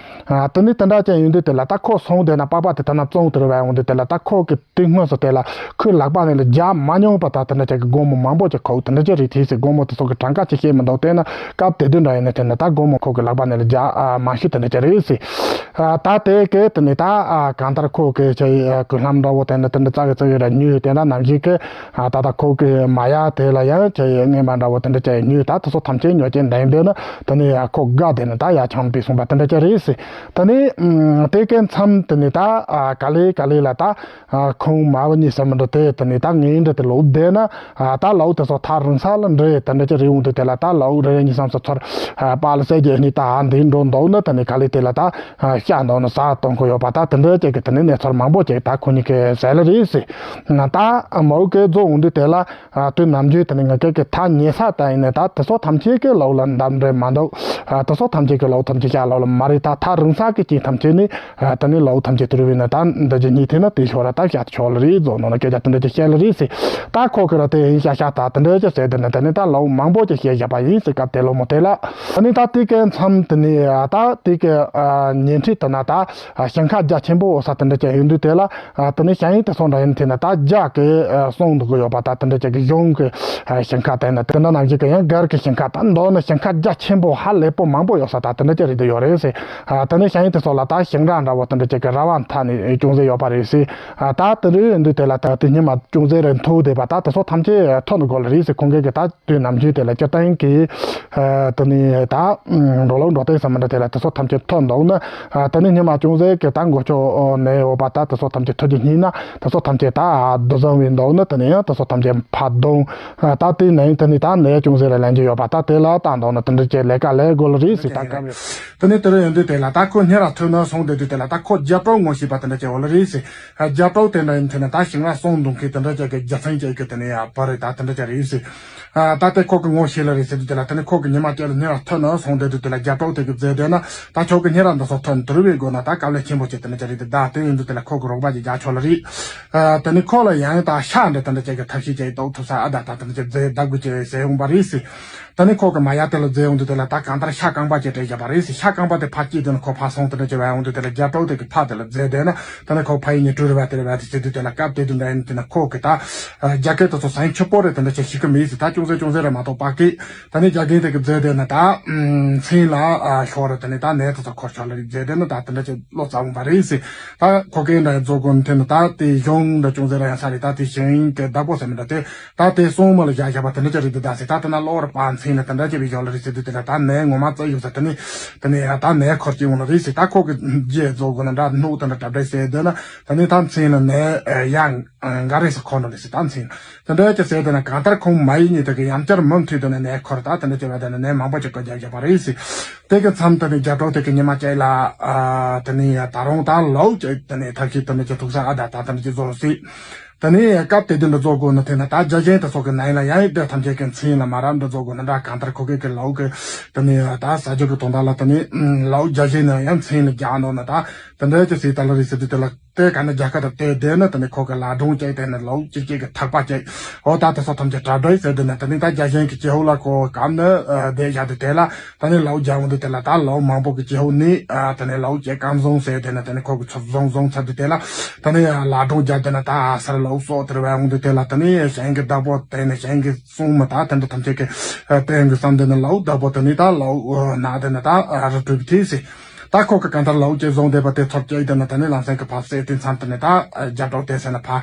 ཨ་དེ་ནི་དེ་འདྲ་ཅིག་ཡིན་དུས་དེ་ལ་ད་ཁོ་སོང་དེ་ན་པགས་པ་དེ་ད་ན་བཙོང་དེ་རུ་བ་ཡོང་དུས་དེ་ལ་ད་ཁོ་གི་དེ་སྔོན་སུ་དེ་ལ་ཁོའི་ལག་པ་ནས་ལ་རྒྱག་མ་མྱོང་པ་ད་དེ་འདྲ་ཅིག་གི་སྒོར་མོ་མང་པོ་ཅིག་ཁོ་དེ་འདྲ་ཅིག་རེད་དེ་ཟེར། སྒོར་མོ་དེ་ཚོ་གི་གྲངས་ཀ་ཅིག་ཤེས་མི་འདུག་དེ་ན་སྐབས་དེ་དུས་འདྲ་ཡིན་ན་དེ་ན་ད་སྒོར་མོ་ཁོ་གི་ལག་པ་ནས་ལ་རྒྱག་ཨ་མ་ཤི་དེ་འདྲ་ཅིག་རེད་ཟེར། ཨ་ད་དེ་གི་དེ་ནི་ད་ཨ་གང་ལྟར་ཁོ་གི་ཅིག་ཨ་གི་ལྷམ་འདྲ་བོ་དེ་ནི་དེ་འདྲ་ཙག་གི་ཙག་གི་ར་ཉོས་དེ་འདྲ་ནམ་ཞིག་གི་ཨ་ད་ད་ཁོ་གི་མ་ཡ་དེ་ལ་ཡང་ཅིག་རྔན་པ་འདྲ་བོ་དེ་འདྲ་ཅིག་ཉོས་ད་དེ་ཚོ་ཐམས་ཅད་ཉོ་ཅིག་འདེང་དེ་ནི་དེ་ནི་ཨ་ཁོ་དགའ་དེ་ནི་ད་ཡ་ཆང་པི་སོང་པ་དེ་འདྲ་ཅིག་རེད་ཟེར། དེ་ནི་ཨ་དེ་གི་མཚམས་དེ་ནི་ད་ཨ་ག་ལེ་ག་ལེ་ལ་ད་ཨ་ཁོང་མ་བུ་གཉིས་ཟེར་མི་འདྲ་དེ་དེ་ནི་ད་ངའི་འདྲ་དེ་ལོག་བསྡད་ན་ཨ་ད་ལའུ་དེ་ཚོ་ཐག་རིང་ས་ལ་འདྲེ་དེ་འདྲ་ཅིག་རེད་འོང་དུས་དེ་ལ་ད་ལའུ་རེ་རེ་གཉིས་སམ་སོ་ཚོར་ཨ་པཱ་ལ་སེ་རྒྱལ་གཉིས་ད་ཨ་འདི་འགྲོ་འདུག་ན་དེ་ནི་ག་ལེ་དེ་ལ་ད་ཨ་ཤ་འདུག་ན་ཟ་གཏོང་གི་ཡོད་པ་ད་དེ་འདྲ་ཅིག་གི་དེ་ནི་གནས་ཚུལ་མང་པོ་ཅིག་ད་ཁོ་གཉིས་ཀྱི་ཟས་ལ་རེད་ཟེར། ད་མའུ་གི་རྫོགས་འོང་དུས་དེ་ལ་ཨ་དུས་ནམ་རྒྱུན་དེ་ནི་ང་གི་གི་ཐག་ཉེ་ས་ད་ཡིན་ན་ད་དེ་ཚོ་ཐམས་ཅད་ཀྱི་ལའུ་ལ་འདམ་འདྲེ་མ་འདུག་ཨ་དེ་ཚོ་ཐམས་ཅད་ཀྱི་ལའུ་ཐམས་ཅད་ཤ་ལའུ་ལ་མ་རེད། ད་ཐག་རིང་ས་ཀྱི་ཅིག་ཐམས་ཅད་ནི། ཨ་དེ་ནི་ལའུ་ཐམས་ཅད་དུ་རུ་བས་ན་ད་འདི་ཅི་གཉིས་ཐེ་ན་དེ་ཤོར་ར་ད་བཤད་ཆོག་ལ་རེད་ཟོ་ནོ་ན་སྐད་ཆ་དེ་འདྲ་ཅི་བཤད་ལ་རེད་ཟེར། ད་ཁོ་གི་ར་དེ་ཡིན་ཤ་ཤ་ད་དེ་འདྲ་ཅི་ཟེར་དེ་ནི་དེ་ནི་ད་ལའུ་མང་པོ་ཅི་བཤད་བཞག་པ་ཡིན་ཟེར། སྐབས་དེ་ལོ་མོ་དེ་ལ་ཨ་ནི་ད་དེ་གའི་མཚམས་དེ་ནི་ཨ་ད་དེ་གའི་ཨ་ཉེ་འཁྲིས་དེ་ན་ད་ཨ་ཞིང་ཁ་རྒྱ་ཆེན་པོ་འོ་ས་དེ་འདྲ་ཅི་ཡིན་དུས་དེ་ལ་ཨ་དེ་ནི་ཞིང་ཡིན་དེ་སོང་འདྲ་ཡིན་དེ་ན་ད་རྒྱ་གི་ཨ་སོང་འདུག་གི་ཡོད་པ། ད་དེ་འདྲ་ཅི་གི་གཞུང་གི་ཨ་ཞིང་ཁ་དེ་ན་དེ་འདྲ་ནང་བཞིན་གི་ཡང་སྒར་གི་ཞིང་ཁ་ད་མདོ་ནི་ཞིང་ཁ་རྒྱ་ཆེན་པོ་ཧ་ལས་པོ་མང་པོ་ཡོད་ས་ད་དེ་འདྲ་ཅི་རེད་དུ་ཡོད་རེད་ཟེར། ཨ་དེ་ནས་ཞིང་དེ་ཚོ་ལ་ད་ཞིང་ར་འདྲ་བོ་དེ་འདྲ་ཅིག་གི་ར་བ་མཐའ་ནས་ཅུང་ཟད་ཡོད་པ་རེད་ཟེར། ཨ་ད་དེ་རིང་འདི་དེ་ལ་ད་དེ་ཉི་མ་ཅུང་ཟད་རེ་མཐུག་བསྡད་པ་ད་དེ་ཚོ་ཐམས་ཅད་ཐོན་དགོས་ལ་རེད་ཟེར། ཁོང་གིས་གི་ད་དུས་ནམ་རྒྱུན་དེ་ལ་སྤྱིར་བཏང་གི་ཨ་དེ་ནས་ད་འགྲོ་ལུགས་འགྲོ་སྟངས་ས་མི་འདྲ་དེ་ལ་དེ་ཚོ་ཐམས་ཅད་ཐོན་འདུག་ན། ཨ་དེ་ནས་ཉི་མ་ཅུང་ཟད་གི་ད་མགོ་ཅོག་ནས་ཡོད་པ་ད་དེ་ཚོ་ཐམས་ཅད་ཐོན་གྱི་སྙིང་ན་དེ་ཚོ་ཐམས་ཅད་ད་རྡོ་བཟང་བའི་འདུག་ན་དེ་ནས་ཡང་དེ་ཚོ་ཐམས་ཅད་ཕ་གདོང་། ཨ་ད་དེ་ནས་དེ་ནས་ད་ནས་ཅུང་ཟད་རེ་ལེན་རྒྱུ་ཡོད་པ་ད་དེ་ལ་ད་འདུག་ན་དེ་འདྲ་ཅིག་ལས་ཀ་ལས་དགོས་ལ་རེད་ཟེར། ད་སྐབས་དེ་ནས་དེ་རུ་ཡོང་དུས་དེ་ལ་ད་ཁོ་སྙན་ར་ཐོན་ན་སོང་བསྡད་དུས་དེ་ལ་ད་ཁོ་རྒྱབ་གྲོགས་ངོ་ཤེས་པ་དེ་འདྲ་ཅིག་ཡོད་ལ་རེད་ཟེར། རྒྱབ་གྲོགས་དེ་འདྲ་ཡིན་དེ་ན་ད་ཞིང་ར་སོང་འདུག་མཁན་དེ་འདྲ་ཅིག་གི་རྒྱ་ཚན་ཅིག་གི་དེ་ནས་ཡ་བ་རེད། ད་དེ་འདྲ་ཅིག་རེད་ཟེར། ད་དེ་ཁོ་གི་ངོ་ཤེས་ལ་རེད་ཟེར་དུས་དེ་ལ་དེ་ནས་ཁོ་གི་ཉི་མ་དེ་ལ་སྙན་ར་ཐོན་ན་སོང་བསྡད་དུས་དེ་ལ་རྒྱབ་གྲོགས་དེ་གི་མཛད་དེ་ན་ད་ཁྱོད་གི་སྙན་ར་འདི་ཚོ་ཐོན་དེ་རུ་བའི་སྒོ་ན་ད་དཀའ་ལས་ཆེན་པོ་ཅིག་དེ་འདྲ་ཅིག་རེད། དེ་ད་དེ་ཡིན་དུས་དེ་ལ་ཁོ་གི་རོགས་པ་ཅིག་རྒྱག་ཆོག་ལ་རེད། དེ་ནས་ཁོ་ལ་ཡང་ད་ཤ་འདྲ་དེ་འདྲ་ཅིག་གི་ཐབས་ཤེས་ཅིག་ ཏོག་ཐུབ་ས་ཨ་ད་ད་དེ་འདྲ་ཅིག་རྫས་བདག་དགོས་ཀྱི་ཟེར་འོང་པ་རེད་ཟེར། ད་ནི་ཁོ་གི་མ་ཡར་དེ་ལ་རྫས་འོང་དུས་དེ་ལ་ད་གང་ལྟར་ཤ་རྐང་པ་ཅིག་སྤྲད་བཞག་པ་རེད་ཟེར། ཤ་རྐང་པ་དེ་ཕར་བསྐྱིས་དེ་ནི་ཁོ་ཕར་སོང་དེ་འདྲ་ཅིག་བས་འོང་དུས་དེ་ལ་རྒྱབ་གྲོགས་དེ་གི་ཕར་དེ་ལ་རྫས་དེ་ན་ད་ནི་ཁོ་ཕ་ཡི་ཉེ་དྲུག་རེ་བ་དེ་རེ་བ་དེ་བྱེད་དུས་དེ་ལ་སྐབས་དེ་དུས་འདྲ་ཡིན་དེ་ན་ཁོ་གི་ད་རྒྱ་སྐད་དེ་ཚོ་ཟིང་ཆུ་པོ་རེད་དེ་འདྲ་ཅིག་ཤེས་གི་མེད་ཟེར། ད་ཅུང་ཟད་ཅུང་ཟད་རེ་མ་གཏོགས་པ་གི་ད་ནི་རྒྱ་རྒན་དེ་གི་རྫས་དེ་ན་ད་མཚན་ལ་ཤོར་རེད། དེ་ནི་ད་ནད་དེ་ཚོ་འཁོར་ཤོར་ལ་རེད། རྫས་དེ་ན་ད་དེ་འདྲ་ཅིག་བློ་རྩ་འོང་པ་རེད་ཟེར། ད་ཁོ་གེ་འདྲ་རྫོགས་གོ་ནི་དེ་ནི་ད་དེ་གཞུང་འདྲ་ཅུང་ཟད་ར་ཡང་ས་རེད། ད་དེ་གཞན་གི་བདག་པོ་ཟེར་མི་འདྲ་དེ་ད་དེ་སོང་མ་ལ་བཞག་བཞག་པ་དེ་འདྲ་ཅི་རེད་དེ་ད་ཟེར། ད་དེ་ན་གློ་བུར་བ་མཚན་ལ་དེ་འདྲ་ཅི་བའི་ཞོར་ལ་རེད་ཟེར་དུས་དེ་ལ་ད་ནད་ངོ་མ་བཙལ་ཡོང་ས་དེ་ནི་དེ་ནི་ད་ནད་འཁོར་གྱི་འོང་ལ་རེད་ཟེར། ད་ཁོ་གི་རྗེས་རྫོགས་གོ་ན་འདྲ་སྣུག་དེ་འདྲ་གྲབ་འདྲ་ཟེར་དེ་ན་དེ་ནི་ད་མཚན་ལ་ནད་ཡང་འགའ་རེ་ས་འཁོར་འགྲོ་ལ་ཟེར། ད་མཚན་དེ་འདྲ་ཅི་ཟེར་དེ་ན་གང་ལྟར་ཁོང་མ་ཡིན་ནི་དེ་གི་ཡང་བསྐྱར་མུ་མཐུད་དེ་ན་ནད་འཁོར་ད་དེ་འདྲ་ཅི་བ་དེ་ན་ནད་མང་པོ་ཅིག་བཀོད་རྒྱག་བཞག་པ་རེད་ཟེར། དེ་གི་མཚམས་དེ་ནས་རྒྱབ་གྲོགས་དེ་གི་ཉི་མ་གཅིག་ལ་ཨ་དེ་ནས་ད་རུང་ད་ལོ་གཅིག་དེ་ནས་ཐབས་ཤེས་དེ་ནས་ཀྱི་ཐུག་ས་ཨ་ད་ད་དེ་ནས་ཀྱི་བཟོ་སྲིད། དེ་ནས་སྐབས་དེ་དུས་འདི་བཟོ་དགོས་ན་དེ་ན་ད་རྒྱ་གཞན་དེ་ཚོ་གི་ནང་ལ་ཡང་དེ་ཐམས་ཅད་ཀྱི་མཚན་ལ་མ་རབས་འདི་བཟོ་དགོས་ན་འདྲ། གང་ལྟར་ཁོ་གི་གི་ལོ་གི་དེ་ནས་ད་ས་རྒྱུ་གི་དོན་དག་ལ་དེ་ནས་ལོ་རྒྱ་གཞན་ནང་ཡང་མཚན་ལ་རྒྱག་འདོད་ན་ད་དེ་འདྲ་ཀྱི་སྲིད་ད་ལ་རིགས་སྲིད་དུས་དེ་ལ། དེ་ག་ནི་རྒྱལ་ཁབ་དང་དེ་དེ་ནི་དེ་ནི་ཁོ་གི་ལ་སྒྲུང་བཅས་དེ་ནི་ལོ་གཅིག་གཅིག་གི་ཐག་པ་བཅད། འོ་ད་དེ་ཚོ་ཐམས་ཅད་གྲ་སྒྲིག་ཟེར་དེ་ནི་དེ་ནི་ད་རྒྱ་གཞན་གྱི་སྐྱེ་བོ་ལ་ཁོ་གམ་ནི་བསྡད་བཞག་དེ་དེ་ལ་དེ་ནི་ལོ་རྒྱག་འོང་དུས་དེ་ལ་ད་ལོ་མང་པོ་གི་སྐྱེ་བོ་ནི་དེ་ནི་ལོ་བཅད་གམ་བཟུང་ཟེར་དེ་ནི་དེ་ནི་ཁོ་གི་ཚོ་བཟུང་བཟུང་ཚར་དུས་དེ་ལ་དེ་ནི་ལ་སྒྲུང་རྒྱག་དེ་ནི་ད་ཨ་སར་ལོ་སོགས་དེར་བས་འོང་དུས་དེ་ལ་དེ་ནི་གཞན་གྱི་བདག་པོ་དེ་ནི་གཞན་གྱི་སྲུང་མི་ད་དེ་འདྲ་ཐམས་ཅད་ཀྱི་དེ་གི་བསམ་དེ་ནི་ལོ་བདག་པོ་དེ་ནི་ད་ལོ་ན་དེ་ནི་ད་རི་ཁྲོད་ཀྱི་ཐིག་ཟེར། ད་ཁོ་གི་གང་ལྟར་ལོ་གཅིག་བཟུང་བསྡད་པ་དེ་ཚོར་སྐྱེས་དེ་ན་དེ་ནས་ལམ་སེང་གི་ཕར་སེ་དེ་མཚམས་དེ་ནས་ད་རྒྱབ་གྲོགས་དེ་ཟེར་ན་ཕར་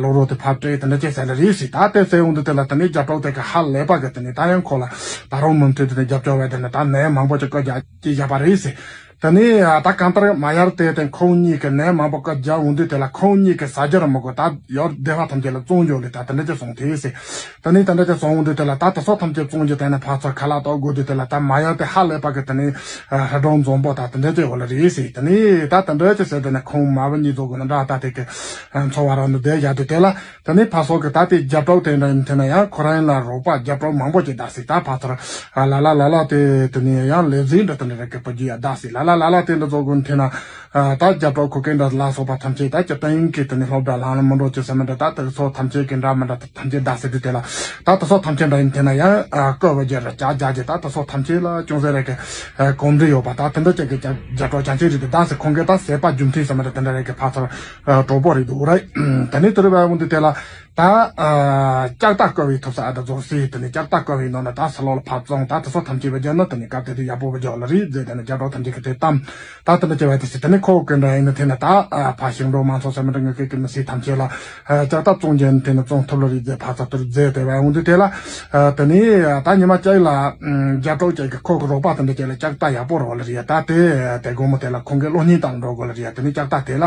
ལོ་རོ་དེ་ཕར་སྤྲད་དེ་འདྲ་ཅེས་ཟེར་ལ་རེད་ཟེར། ད་དེ་ཟེར་འོང་དུས་དེ་ལ་དེ་ནས་རྒྱབ་གྲོགས་དེ་གི་ཧ་ལས་པ་གི་དེ་ནས་ད་ཡང་ཁོ་ལ་ད་རུང་མུ་མཐུད་དེ་ནས་རྒྱབ་སྐྱོར་བས་དེ་ནས་ད་ནད་མང་པོ་ཅིག་བཀོད་རྒྱ་ཅིག་བཞག་པ་རེད་ཟེར། དེ་ནས་ད་གང་ལྟར་མ་ཡར་དེ་དེ་ཁོང་གཉིས་ཀྱི་ནད་མང་པོ་བཀོད་རྒྱག་འོང་དུས་དེ་ལ་ཁོང་གཉིས་ཀྱི་ཟ་རྒྱུ་ར་མི་དགོས་ད་ཡོར་སྡེ་བ་ཐམས་ཅད་ལ་བཙོང་རྒྱུ་ལས་ད་དེ་འདྲ་ཅིག་སོང་དེ་ཟེར། དེ་ནས་དེ་འདྲ་ཅིག་སོང་འོང་དུས་དེ་ལ་ད་དེ་ཚོ་ཐམས་ཅད་བཙོང་རྒྱུ་དེ་ནས་ཕར་ཚུར་ཁ་ལག་གཏོང་དགོས་དུས་དེ་ལ་ད་མ་ཡར་དེ་ཧ་ལས་པ་གི་དེ་ནས་ཧ་གྲོང་འཛོམས་པོ་ད་དེ་འདྲ་ཅིག་ཡོད་ལ་རེད་ཟེར། དེ་ནས་ད་དེ་འདྲ་ཅིག་ཟེར་དེ་ནས་ཁོང་མ་བུ་གཉིས་ཚོ་གི་ནི་འདྲ་ད་དེ་གི་འཚོ་བ་རང་ནི་བསྡད་བཞག་དུས་དེ་ལ་དེ་ནས་ཕར་ཚུར་གི་ད་དེ་རྒྱབ་གྲོགས་དེ་འདྲ་ཡིན་དེ་ན་ཡང་ཁོ་རང་ཡིན་ལ་རོགས་པ་རྒྱབ་གྲོགས་མང་པོ་ཅིག་བདག་ཟེར། ད་ཕར་ཚུར་ལ་ལ་ལ་ལ་དེ་དེ་ནས་ཡང་ལས་འཛིན་འདྲ་དེ་འདྲ་རེ་གི་བུ་རྒྱུ་ཡ་བདག་ཟེར། ལ་ལ་ལ་ལ་དེ་འདྲ་ཚོ་གི་ནི་དེ་ན། ད་རྒྱབ་གྲོགས་ཁོ་གེ་འདྲ་ལ་སོགས་པ་ཐམས་ཅད་ད་སྤྱིར་བཏང་གི་དེ་ནི་སློབ་གྲྭ་ལ་ལ་མི་འགྲོ་ཅི་ཟེར་མི་འདྲ་ད་དེ་ཚོ་ཐམས་ཅད་ཀྱི་འདྲ་མི་འདྲ་ཐམས་ཅད་བདག་ཟེར་དུས་དེ་ལ་ད་དེ་ཚོ་ཐམས་ཅད་འདྲ་ཡིན་དེ་ན་ཡང་བཀོད་པ་རྒྱ་ར་ཅག་རྒྱ་རྒྱ་ད་དེ་ཚོ་ཐམས་ཅད་ལ་ཅུང་ཟད་རེ་གི་གོམས་འདྲིས་ཡོད་པ་ད་དེ་འདྲ་ཅིག་གི་རྒྱབ་གྲོགས་ཅང་ཅིག་རེད་དེ་ད་ཟེར། ཁོང་གིས་ད་ཟས་པ་རྒྱུ་མཐུན་ཟེར་མི་འདྲ་དེ་འདྲ་རེ་གི་ཕར་ཚུར་གྲོགས་པོ་རེད་འདུག་རེད། དེ་ནས་དེ་རུ་བ་འོང་དུས་དེ་ལ། ད། ལྕགས་རྟ་བཀོལ་བའི་ཐུབ་ས་ཨ་ད་རྫོགས་སྲིད་དེ་ནས་ལྕགས་རྟ་བཀོལ་བའི་ནང་ན་ད་ས་ལོག་ལ་ཕར་བཙོང་ད་དེ་ཚོ་ཐམས་ཅད་བ་རྒྱ་ནི་དེ་ནས་སྐབས་དེ་དུས་ཡག་པོ་བ་རྒྱ་ལ་རིག་མཛད་དེ་ནས་རྒྱ་གྲོགས་ཐམས་ཅད་ཀྱི་དེ་གཏམ་ད་དེ་འདྲ་བྱས་པ་དེ་སྲིད་དེ་ནས་ཁོ་གི་འདྲ་ཡིན་ན་དེ་ན་ད་ཕ་ཞིང་འབྲོག་མང་ཚོགས་ཟེར་མི་འདྲ་ངེད་ཀྱི་མི་སྲིད་ཐམས་ཅད་ལ་ལྕགས་རྟ་བཙོང་རྒྱ་ནི་དེ་ནས་བཙོང་ཐུབ་ལ་རིག་མཛད་ཕར་ཚུར་དུ་མཛད་དེ་བ་འོང་དུས་དེ་ལ་དེ་ནས་ད་ཉི་མ་གཅིག་ལ་རྒྱ་གྲོགས་ཅིག་གི་ཁོ་གི་རོགས་པ་དེ་འདྲ་ཅིག་ལ་ལྕགས་རྟ་ཡག་པོ་རོགས་ལ་རིག་ཡ་ད་དེ་དེ་དགོང་མོ་དེ་ལ་ཁོང་གི་གློག་བརྙན་དང་འགྲོ་དགོས་ལ་རིག་ཡ་དེ་ནས་ལྕགས་རྟ་དེ་ལ་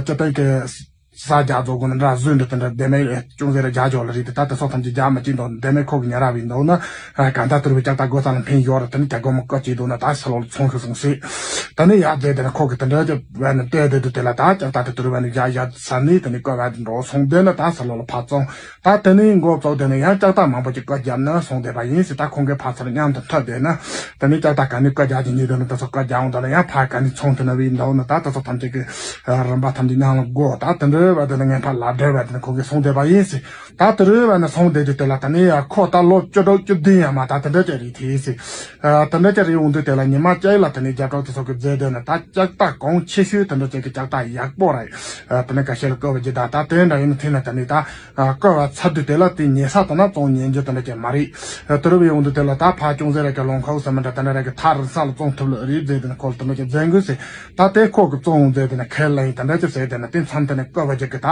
སྤྱིར་བཏང་གི་ས་རྒྱ་རྫོགས་དགོས་ན་འདྲ་བཟོས་འདྲ་དེ་འདྲ་བདེ་མེད་ཅུང་ཟད་ར་རྒྱ་འཇོག་ལ་རིགས་དེ་ད་དེ་སོགས་ཐམས་ཅད་རྒྱ་མི་གཅིག་འདུག་བདེ་མེད་ཁོ་གི་ཉ་ར་བའི་འདུག་ན་གང་ལྟར་དུར་བའི་ལྕགས་རྟ་སྒོ་ས་ལ་འཕེན་ཡོད་ར་དེ་ནི་རྒྱ་སྒོ་མོ་བཀོད་ཅིག་འདུག་ན་ད་ས་ལོག་ལ་ཚོང་ཤུགས་སོང་སྲིད། ད་ནི་ཡག་རྫས་དེ་ནི་ཁོ་གི་དེ་འདྲ་ཅིག་བས་ནི་ལྟོས་དེ་དུ་དེ་ལ་ད་ལྕགས་རྟ་དེ་དུར་བས་ནི་རྒྱ་ཡ་ས་ནི་དེ་ནི་བཀོད་བས་འགྲོ་སོང་དེ་ནི་ད་ས་ལོག་ལ་ཕར་བཙོང་ད་དེ་ནི་མགོ་བཙོག་དེ་ནི་ཡང་ལྕགས་རྟ་མང་པོ་ཅིག་བཀོད་རྒྱབ་ན་སོང་བསྡད་པ་ཡིན་སྲིད། ད་ཁོང་གི་ཕར་ཚུར་མཉམ་དུ་འཐབ་བསྡད་ན་དེ་ནི་ལྕགས་རྟ་ག་ནི་བཀོད་རྒྱག་གི་ཉིད་དེ་ནི་དེ་ཚོ་བཀོད་རྒྱག་འོང་དེ་ལ་ཡང་ཕར་ག་ནི་ཚོང་དེ་ན་བའི་འདུག་ན་ད་དེ་ཚོ་ཐམས་ཅད་ཀྱི་རིམ་པ་ཐམས་ཅད་ཉང་ལ་བགོ་ད་དེ་འདྲ་བ་དེ་ལ་ངན་ཕར་ལ་བསྒྲལ་བ་དེ་ནི་ཁོང་གིས་སོང་བསྡད་པ་ཡིན་སྲིད། ད་དེ་རུ་བ་ནི་སོང་བསྡད་དུས་དེ་ལ་ད་ནི་ཡ་ཁོ་ད་ལོ་བཅུ་དྲུག་བཅུ་བདུན་ཡ་མ་ད་དེ་འདྲ་ཅིག་རེད་དེ་སྲིད། དེ་འདྲ་ཅིག་རེད་འོང་དུས་དེ་ལ་ཉི་མ་གཅིག་ལ་དེ་ནི་རྒྱ་གྲོགས་དེ་ཚོ་གི་རྫས་དེ་ནི་ད་ལྕགས་རྟ་གོང་ཆེ་ཤོས་དེ་འདྲ་ཅིག་གི་ལྕགས་རྟ་ཡག་པོ་རེད། དེ་ནི་ཁ་ཤས་ལ་བཀོལ་བ་ཇི་ད་ད་དེ་འདྲ་ཡིན་ན་དེ་ན་ད་ནི་ད་བཀོལ་བ་ཚར་དུས་དེ་ལ་དེ་ཉེ་ས་དེ་ན་བཙོང་ཉན་རྒྱུ་དེ་འདྲ་ཅིག་མ་རེད། དེ་རུ་བ་འོང་དུས་དེ་ལ་ད་ཕ་ཅུང་ཟད་ར་གི་ལོང་ཁའུ་ཟེར་མི་འདྲ་དེ་འདྲ་ར་གི་ཐག་རིང་ས་ལ་བཙོང་ཐུབ་ལ་རེད་རྫས་དེ་ནི་ཁོ་ལ་དེ་འདྲ་ཅིག་རྫས་འགུལ་སྲིད། ད་དེ་ཁོ་གི་བཙོང་འོང་ཟེར་དེ་ན་ཁས་ལེན་དེ་འདྲ་ཅིག་ཟེར་དེ་ན་དེ་མཚམས་དེ་ནས་བཀོད་པ་ཅིག་གི་ད་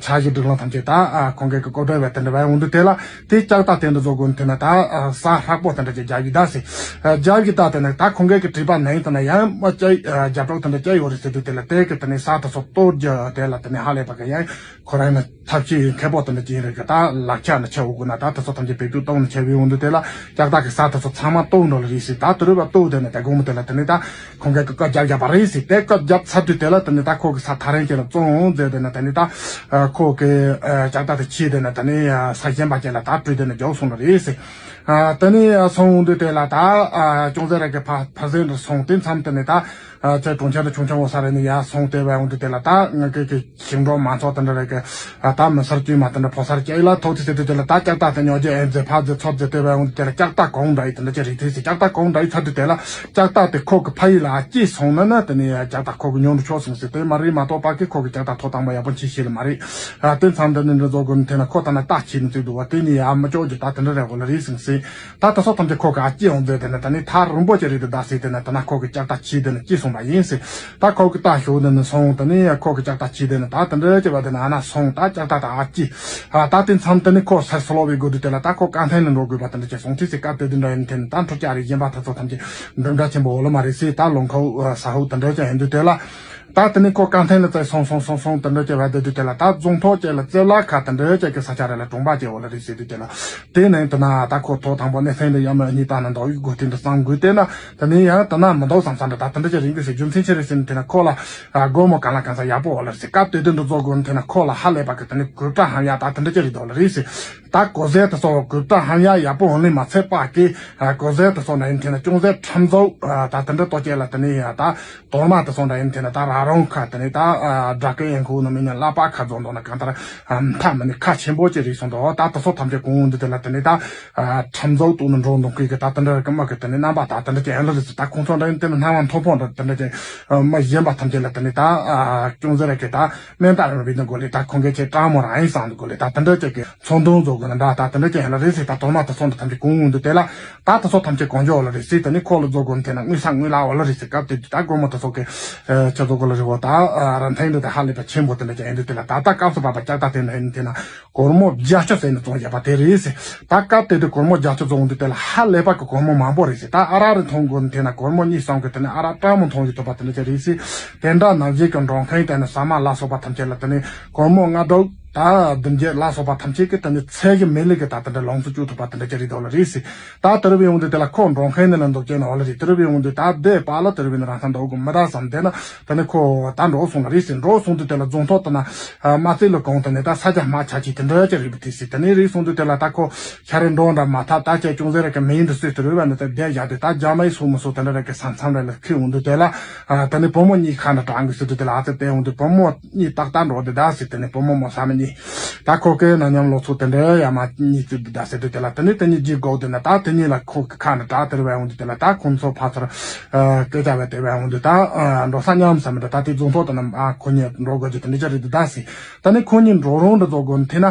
འཆར་གཞི་སྒྲིག་ལམ་ཐམས་ཅད་ད་ཁོང་གི་གི་བཀོད་སྒྲིག་བས་དེ་འདྲ་བས་འོང་དུས་དེ་ལ་དེ་ལྕགས་རྟ་དེ་འདྲ་བཟོ་དགོས་དེ་ན་ད་ས་ཧྲག་པོ་དེ་འདྲ་ཅིག་རྒྱ་གི་ད་སྲིད། རྒྱ་གི་ད་དེ་ན་ད་ཁོང་གི་གི་དྲི་བ་ནན་དེ་ན་ཡང་མ་ཅིག་རྒྱབ་གྲོགས་དེ་འདྲ་ཅིག་ཡོད་རེད་ཟེར་དུས་དེ་ལ་དེ་གི་དེ་ནས་ས་དེ་ཚོ་གཏོར་རྒྱུ་དེ་ལ་དེ་ནས་ཧ་ལས་པ་གི་ཡང་ཁོ་རང་ནི་ཐབས་ཤེས་མཁས་པོ་དེ་འདྲ་ཅིག་རེད་གི་ད་ལག་ཆ་ནི་ཆ་འུ་གུ་ན་ད་དེ་ཚོ་ཐམས་ཅད་བེད་སྤྱོད་གཏོང་ནི་ཆ་བའི་འོང་དུས་དེ་ལ་ལྕགས་རྟ་གི་ས་དེ་ཚོ་ཚང་མ་གཏོར་འགྲོ་ལ་རེད་ཟེར། ད་དེ་རུ་བ་གཏོར་དེ་ནས་དེ་དགོང་མོ་དེ་ལ་དེ་ནས་ད། ཁོང་གིས་བཀའ་རྒྱབ་བཞག་པ་རེད་ཟེར། དེ་བཀའ་རྒྱབ་ཚར་དུས་དེ་ལ་དེ་ནས་ད་ཁོ་གི་ས་ཐག་རིང་ཅིག་ལ་བཙོང་འོང་ཟེར་དེ་ནས་དེ་ནས་ད་ཁོ་གི་ལྕགས་རྟ་དེ་ཁྱེར་དེ་ནས་དེ་ནས་ས་གཞན་པ་ཅིག་ལ་ད་སྤྲོད་དེ་ནས་རྒྱག་སོང་ལ་རེད་ཟེར། དེ་ནས་སོང་འོང་དུས་དེ་ལ་ད་ཅུང་ཟད་རེ་གི་ཕ་ཕ་ཟན་དུ་སོང་དེ་མཚམས་དེ་ནས་ད་ ཨ་ཚེ་གྲོང་ཁྱེར་དུ་ཆུང་ཆུང་བོ་ས་རེ་ནས་ཡར་སོང་སྟེ་བས་འོང་དུས་དེ་ལ་ད་ང་གི་གི་ཞིང་འབྲོག་མང་ཚོགས་དེ་འདྲ་རེ་གི་ཨ་ད་མི་སེར་དཀྱུས་མ་དེ་འདྲ་ཕོ་སར་སྐྱེས་ལ་ཐོག་དུས་ཟེར་དུས་དེ་ལ་ད་ལྕགས་ཐག་དེ་ཉོ་རྒྱུ་ཨེ་མཛེས་ཕ་མཛེས་ཚོ་མཛེས་དེ་བས་འོང་དུས་དེ་ལ་ལྕགས་ཐག་གོང་འདྲ་ཡི་དེ་འདྲ་ཅི་རེད་དེ་ཟེར། ལྕགས་ཐག་གོང་འདྲ་ཡི་ཚ་དུས་དེ་ལ་ལྕགས་ཐག་དེ་ཁོ་གི་ཕ་ཡུལ་ལ་སྐྱེས་སོང་ན་ན་དེ་ནས་ལྕགས་ཐག་ཁོ་གི་ཉོ་འགྲོ་ཆོག་སོང་ཟེར། དེ་མ་རེད་མ་གཏོགས་པ་གི་ཁོ་གི་ལྕགས་ཐག་ཐོག་དང་པོ་ཡག་པོ་ཅི་ཤེས་ལ་མ་རེད། ཨ་དེ་མཚམས་དེ་ནས་འདྲ་བཟོ་དགོས་ནི་དེ་ན་ཁོ་ད་ན་ལྟ་ཁྱེད་ནི་བཙུགས་འདུག་བ། དེ་ནས་ཡ་མི་ལྕོགས་ཀྱི་ད་དེ་འདྲ་རེད་གོ་ལ་རེད་ཟིན་ཟེར། ད་ད་སོ་ཐམས་ཅད་ཁོ་གི་ཨ་སྐྱེས་འོང་མཛད་དེ་ན་ད་ནི་ཐག་རིང་པོ་ཅི་རེད་དེ་ད་ཟེར་དེ་ན་ད་ན་ཁོ་གི་ལྕགས་ཐག་ཆེ་དེ་ན་སྐྱེས་སོང་བ་ཡིན་ཟེར། ད་ཁོ་གི་ལྟ་ཞོག་དེ་ན་སོང་དེ་ནས་ཡ་ཁོ་གི་ལྕགས་ཐག་ཆེ་དེ་ན་ད་དེ་འདྲ་ཅི་བ་དེ་ན་ཨ་ན་སོང་ད་ལྕགས་ཐག་ད་ཨ་སྐྱེས། ཨ་ད་དེ་མཚམས་དེ་ནས་ཁོ་སར་སློབ་པའི་དགོས་དུས་དེ་ལ་ད་ཁོ་ཀ་འཐེན་ལ་འགྲོ་དགོས་པ་དེ་འདྲ་ཅི་སོང་དུས་ཟེར། སྐབས་དེ་དུས་འདྲ་ཡིན་དེ་ན་ད་འཕྲོ་བཅའ་རེ་གཞན་པ་ད་ཚོ་ཐམས་ཅད་འགྲིམ་འདྲ་ཆེན་པོ་འོ་ལ་མ་རེད་ཟེར། ད་ལོང་ཁའུ་ས་ཧུ་དེ་འདྲ་ཅི་ཡིན་དུས་དེ་ལ། ད་དེ་ནས་ཁོ་ཀ་འཐེན་ལ་བཙལ་སོང་སོང་སོང་སོང་དེ་འདྲ་བྱས་པ་དེ་དུས་དེ་ལ་ད་རྫོང་ཐོག་བཅས་ལ་རྩེ་ལ་ཁ་དེ་འདྲ་བྱས་ཀྱི་ས་ཆ་རེ་ལ་གྲོང་པ་བཅས་འོ་ལ་རེད་ཟེར་དུས་དེ་ལ། དེ་ནས་དེ་ན་ད་ཁོ་ཐོག་དང་པོ་གནས་ཚན་འདི་ཡ་མ་གཉིས་ལྟ་ན་འདོག་ཡུག་སྒོ་སྟེང་དུ་བསམ་དགོས་དེ་ན་དེ་ནས་ཡང་དེ་ན་མི་འདོག་བསམ་ས་འདྲ་ད་དེ་འདྲ་བྱས་རིང་དུས་ཟེར། རྒྱུ་མཚན་ཅི་རེད་ཟེར་ན་དེ་ན་ཁོ་ལ་སྒོར་མོ་གང་ལ་གང་ས་ཡག་པོ་འོ་ལ་རེད་ཟེར། སྐབས་དེ་དུས་འདི་ཚོ་དགོས་ན་དེ་ན་ཁོ་ལ་ཧ་ལས་པ་གི་དེ་ནས་གོས་ཀྲ་ཧམ་ཡ་ད་དེ་འདྲ་ཅི་རེད་འདོག་ལ་རེད་ཟེར། ད་གོ་ཟས་དེ་ཚོ་གོས་ཀྲ་ཧམ་ཡ་ཡག་པོ་འོང་ལེ་མ་ཚད་པ་གི་གོ་ཟས་དེ་ཚོ་འདྲ་ཡིན་དེ་ན་ཅུང་ཟད་ཁྲམ་ཚོ་ད་དེ་འདྲ་ཏོ་སྐྱེས་ལ་དེ་ནས་ཡ་ད། དོར་མ་དེ་ཚོ་འདྲ་ཡིན་དེ་ན་ད་ར་རོང་ཁ་དེ་ནས་ད་སྦྲ་གི་ཡན་ཁུ་ནི་མི་ཉན་ལ་པ་ཁ་རྫོང་དོ་ན་གང་ལྟར་མཐའ་མི་ནི་ཁ་ཆེན་པོ་ཅི་རིགས་སོང་དོ། ད་དེ་ཚོ་ཐམས་ཅད་གོང་འདི་དེ་ལ་དེ་ནས་ད་ཁྲམ་ཚོགས་དུ་ནི་འགྲོ་འདུག་གི་ད་དེ་འདྲ་གི་མ་གི་དེ་ནས་རྣམ་པ་ད་དེ་འདྲ་ཅི་ཡན་ལ་རེད། ད་ཁོང་ཚོ་འདྲ་ཡིན་དེ་ནས་སྣང་བ་མཐོ་པོ་འདྲ་དེ་འདྲ་ཅི་མ་གཞན་པ་ཐམས་ཅད་ལ་དེ་ནས་ད་ཅུང་ཟད་ར་གི་ད་མེ་མདའ་རིང་བའི་ནི་གོ་ལེ་ད་ཁོང་གི་ཆེ་དྲང་མོ་རང་ཡིན་སང་འདུག་གོ་ལེ་ད་དེ་འདྲ་ཅི་གི་ཚོང་དོན་བཟོ་དགོས་ན་འདྲ་ད་དེ་འདྲ་ཅི་ཡན་ལ་རེད་ཟེར། ད་དོར་མ་དེ་ཚོ་འདྲ་ཐམས་ཅད་གོང་འདི་དེ་ལ། ད་ད་ཚོ་ཐམས་ཅད་གོང་འཇོག་ལ་རེད་ཟེར། དེ་ནི་ཁོ་ལ་རྫོགས་དགོས་དེ་ན་དངུལ་ས་དངུལ་ལ་འོ་ལ་རེད་ཟེར། སྐབས་དེ་དུས་ད་སྒོར་མོ་ད་ཚོ་གི་ཆ་རྫོགས་གོ་ལ་རེད་འོ། ད་ར་འཐེན་འདི་ད་ཧ་ལས་པ་ཆེན་པོ་དེ་འདྲ་ཅན་འདི་དེ་ལ་ད་ད་སྐབས་སུ་བབ་པ་ལྕགས་ཐག་དེ་འདྲ་ཡིན་དེ་ན་སྒོར་མོ་བརྒྱད་ཅུ་ཟེར་ནས་བཙོང་བཞག་པ་དེ་རེད་ཟེར། ད་སྐབས་དེ་དུས་སྒོར་མོ་བརྒྱད་ཅུ་བཙོང་འདི་དེ་ལ་ཧ་ལས་པ་གི་སྒོར་མོ་མང་པོ་རེད་ཟེར། ད་ཨ་རག་རེ་འཐུང་དགོས་དེ་ན་སྒོར་མོ་གཉིས་གསུམ་གི་དེ་ནི་ཨ་རག་སྤྲང་མོ་འཐུང་ཞིག་ཐུབ་པ་དེ་འདྲ་ཅན་རེད་ཟེར། དེ་འདྲ་ནང་བཞིན་གི་འབྲོག་མཁན་དེ་ནི་ཟ་མ་ལ་སོགས་པ་ཐམས་ཅད་ལ་དེ་ནི་སྒོར་མོ་ལྔ་དྲུག་ད་བདུན་བརྒྱད་ལ་སོགས་པ་ཐམས་ཅད་ཀྱིས་དེ་ནི་ཚད་གཞི་མེད་ལས་ཀྱི་ད་དེ་འདྲ་ལོངས་སུ་སྤྱོད་ཐུབ་པ་དེ་འདྲ་ཅི་རེད་འདུག་ལ་རེད་ཟེར། ད་དེ་རུ་བའི་འོང་དུས་དེ་ལ་ཁོ་འབྲོག་མཁན་ནི་ལ་འདུག་ཅེས་ན་འོ་ལ་རེད། དེ་རུ་བའི་འོང་དུས་ད་བསྡད་པ་ལ་དེ་རུ་བའི་ནི་རང་ས་འདུག་གི་མི་ད་བསམ་དེ་ན་དེ་ནི་ཁོ་ད་འགྲོ་སོང་ལ་རེད་ཟེར། འགྲོ་སོང་དུས་དེ་ལ་རྫོང་ཐོག་དེ་ན་མ་རྩེ་ལ་གོང་དེ་ནི་ད་ས་ཆ་མ་ཆ་ཅིག་དེ་འདྲ་ཅི་རེད་པ་དེ་ཟེར། དེ་ནི་རེད་སོང་དུས་དེ་ལ་ད་ཁོ་ཤ་རེ་འགྲོ་འདྲ་མ་ཐག་ད་ཅེས་ཅུང་ཟད་རེ་གི་མིང་འདི་སུས་དེ་རུ་བ་ནི་ད་བསྡད་བཞག་དུས་ད་རྒྱ་མའི་སུ་མི་སུ་དེ་འདྲ་རེ་གི་ས་མཚམས་རེ་ལ་ཁེལ་འོང་དུས་དེ་ལ་དེ་ནི་བུ་མོ་གཉིས་ཁ་ན་གྲང་གི་སུ་དུས་དེ་ལ་ཨ་ཙི་བལྟས་འོང་དུས་བུ་མོ། གཉིས་ཏག་ཏག་འགྲོ་དེ་ད་ཟེར། དེ་ནས་བུ་མོ་མོ་ས་མི་གཉིས། ད་ཁོ་ཀའི་ན་མཉམ་ལོ་ཚོ་དེ་འདྲ་ཡ་མ་གཉིས་ཙི་དེ་ད་ཟེར་དུས་དེ་ལ་དེ་ནས་དེ་གཉིས་རྗེས་འགོག་དེ་ན་ད་དེ་གཉིས་ལ་ཁོ་གི་ཁ་ན་གྲག་དེར་བས་འོང་དུས་དེ་ལ་ད་ཁོང་ཚོ་ཕ་ཚར་སྐད་ཆ་བས་དེ་བས་འོང་དུས་ད་འགྲོ་ས་མཉམ་ས་མི་འདྲ་ད་དེ་རྫོང་ཐོག་དེ་ན་ཨ་ཁོ་གཉིས་འགྲོ་དགོས་ཀྱི་དེ་འདྲ་ཅི་རེད་དེ་ད་ཟེར། ད་ནི་ཁོ་གཉིས་འགྲོ་རུང་འདྲ་རྫོགས་དགོས་ནི་དེ་ན་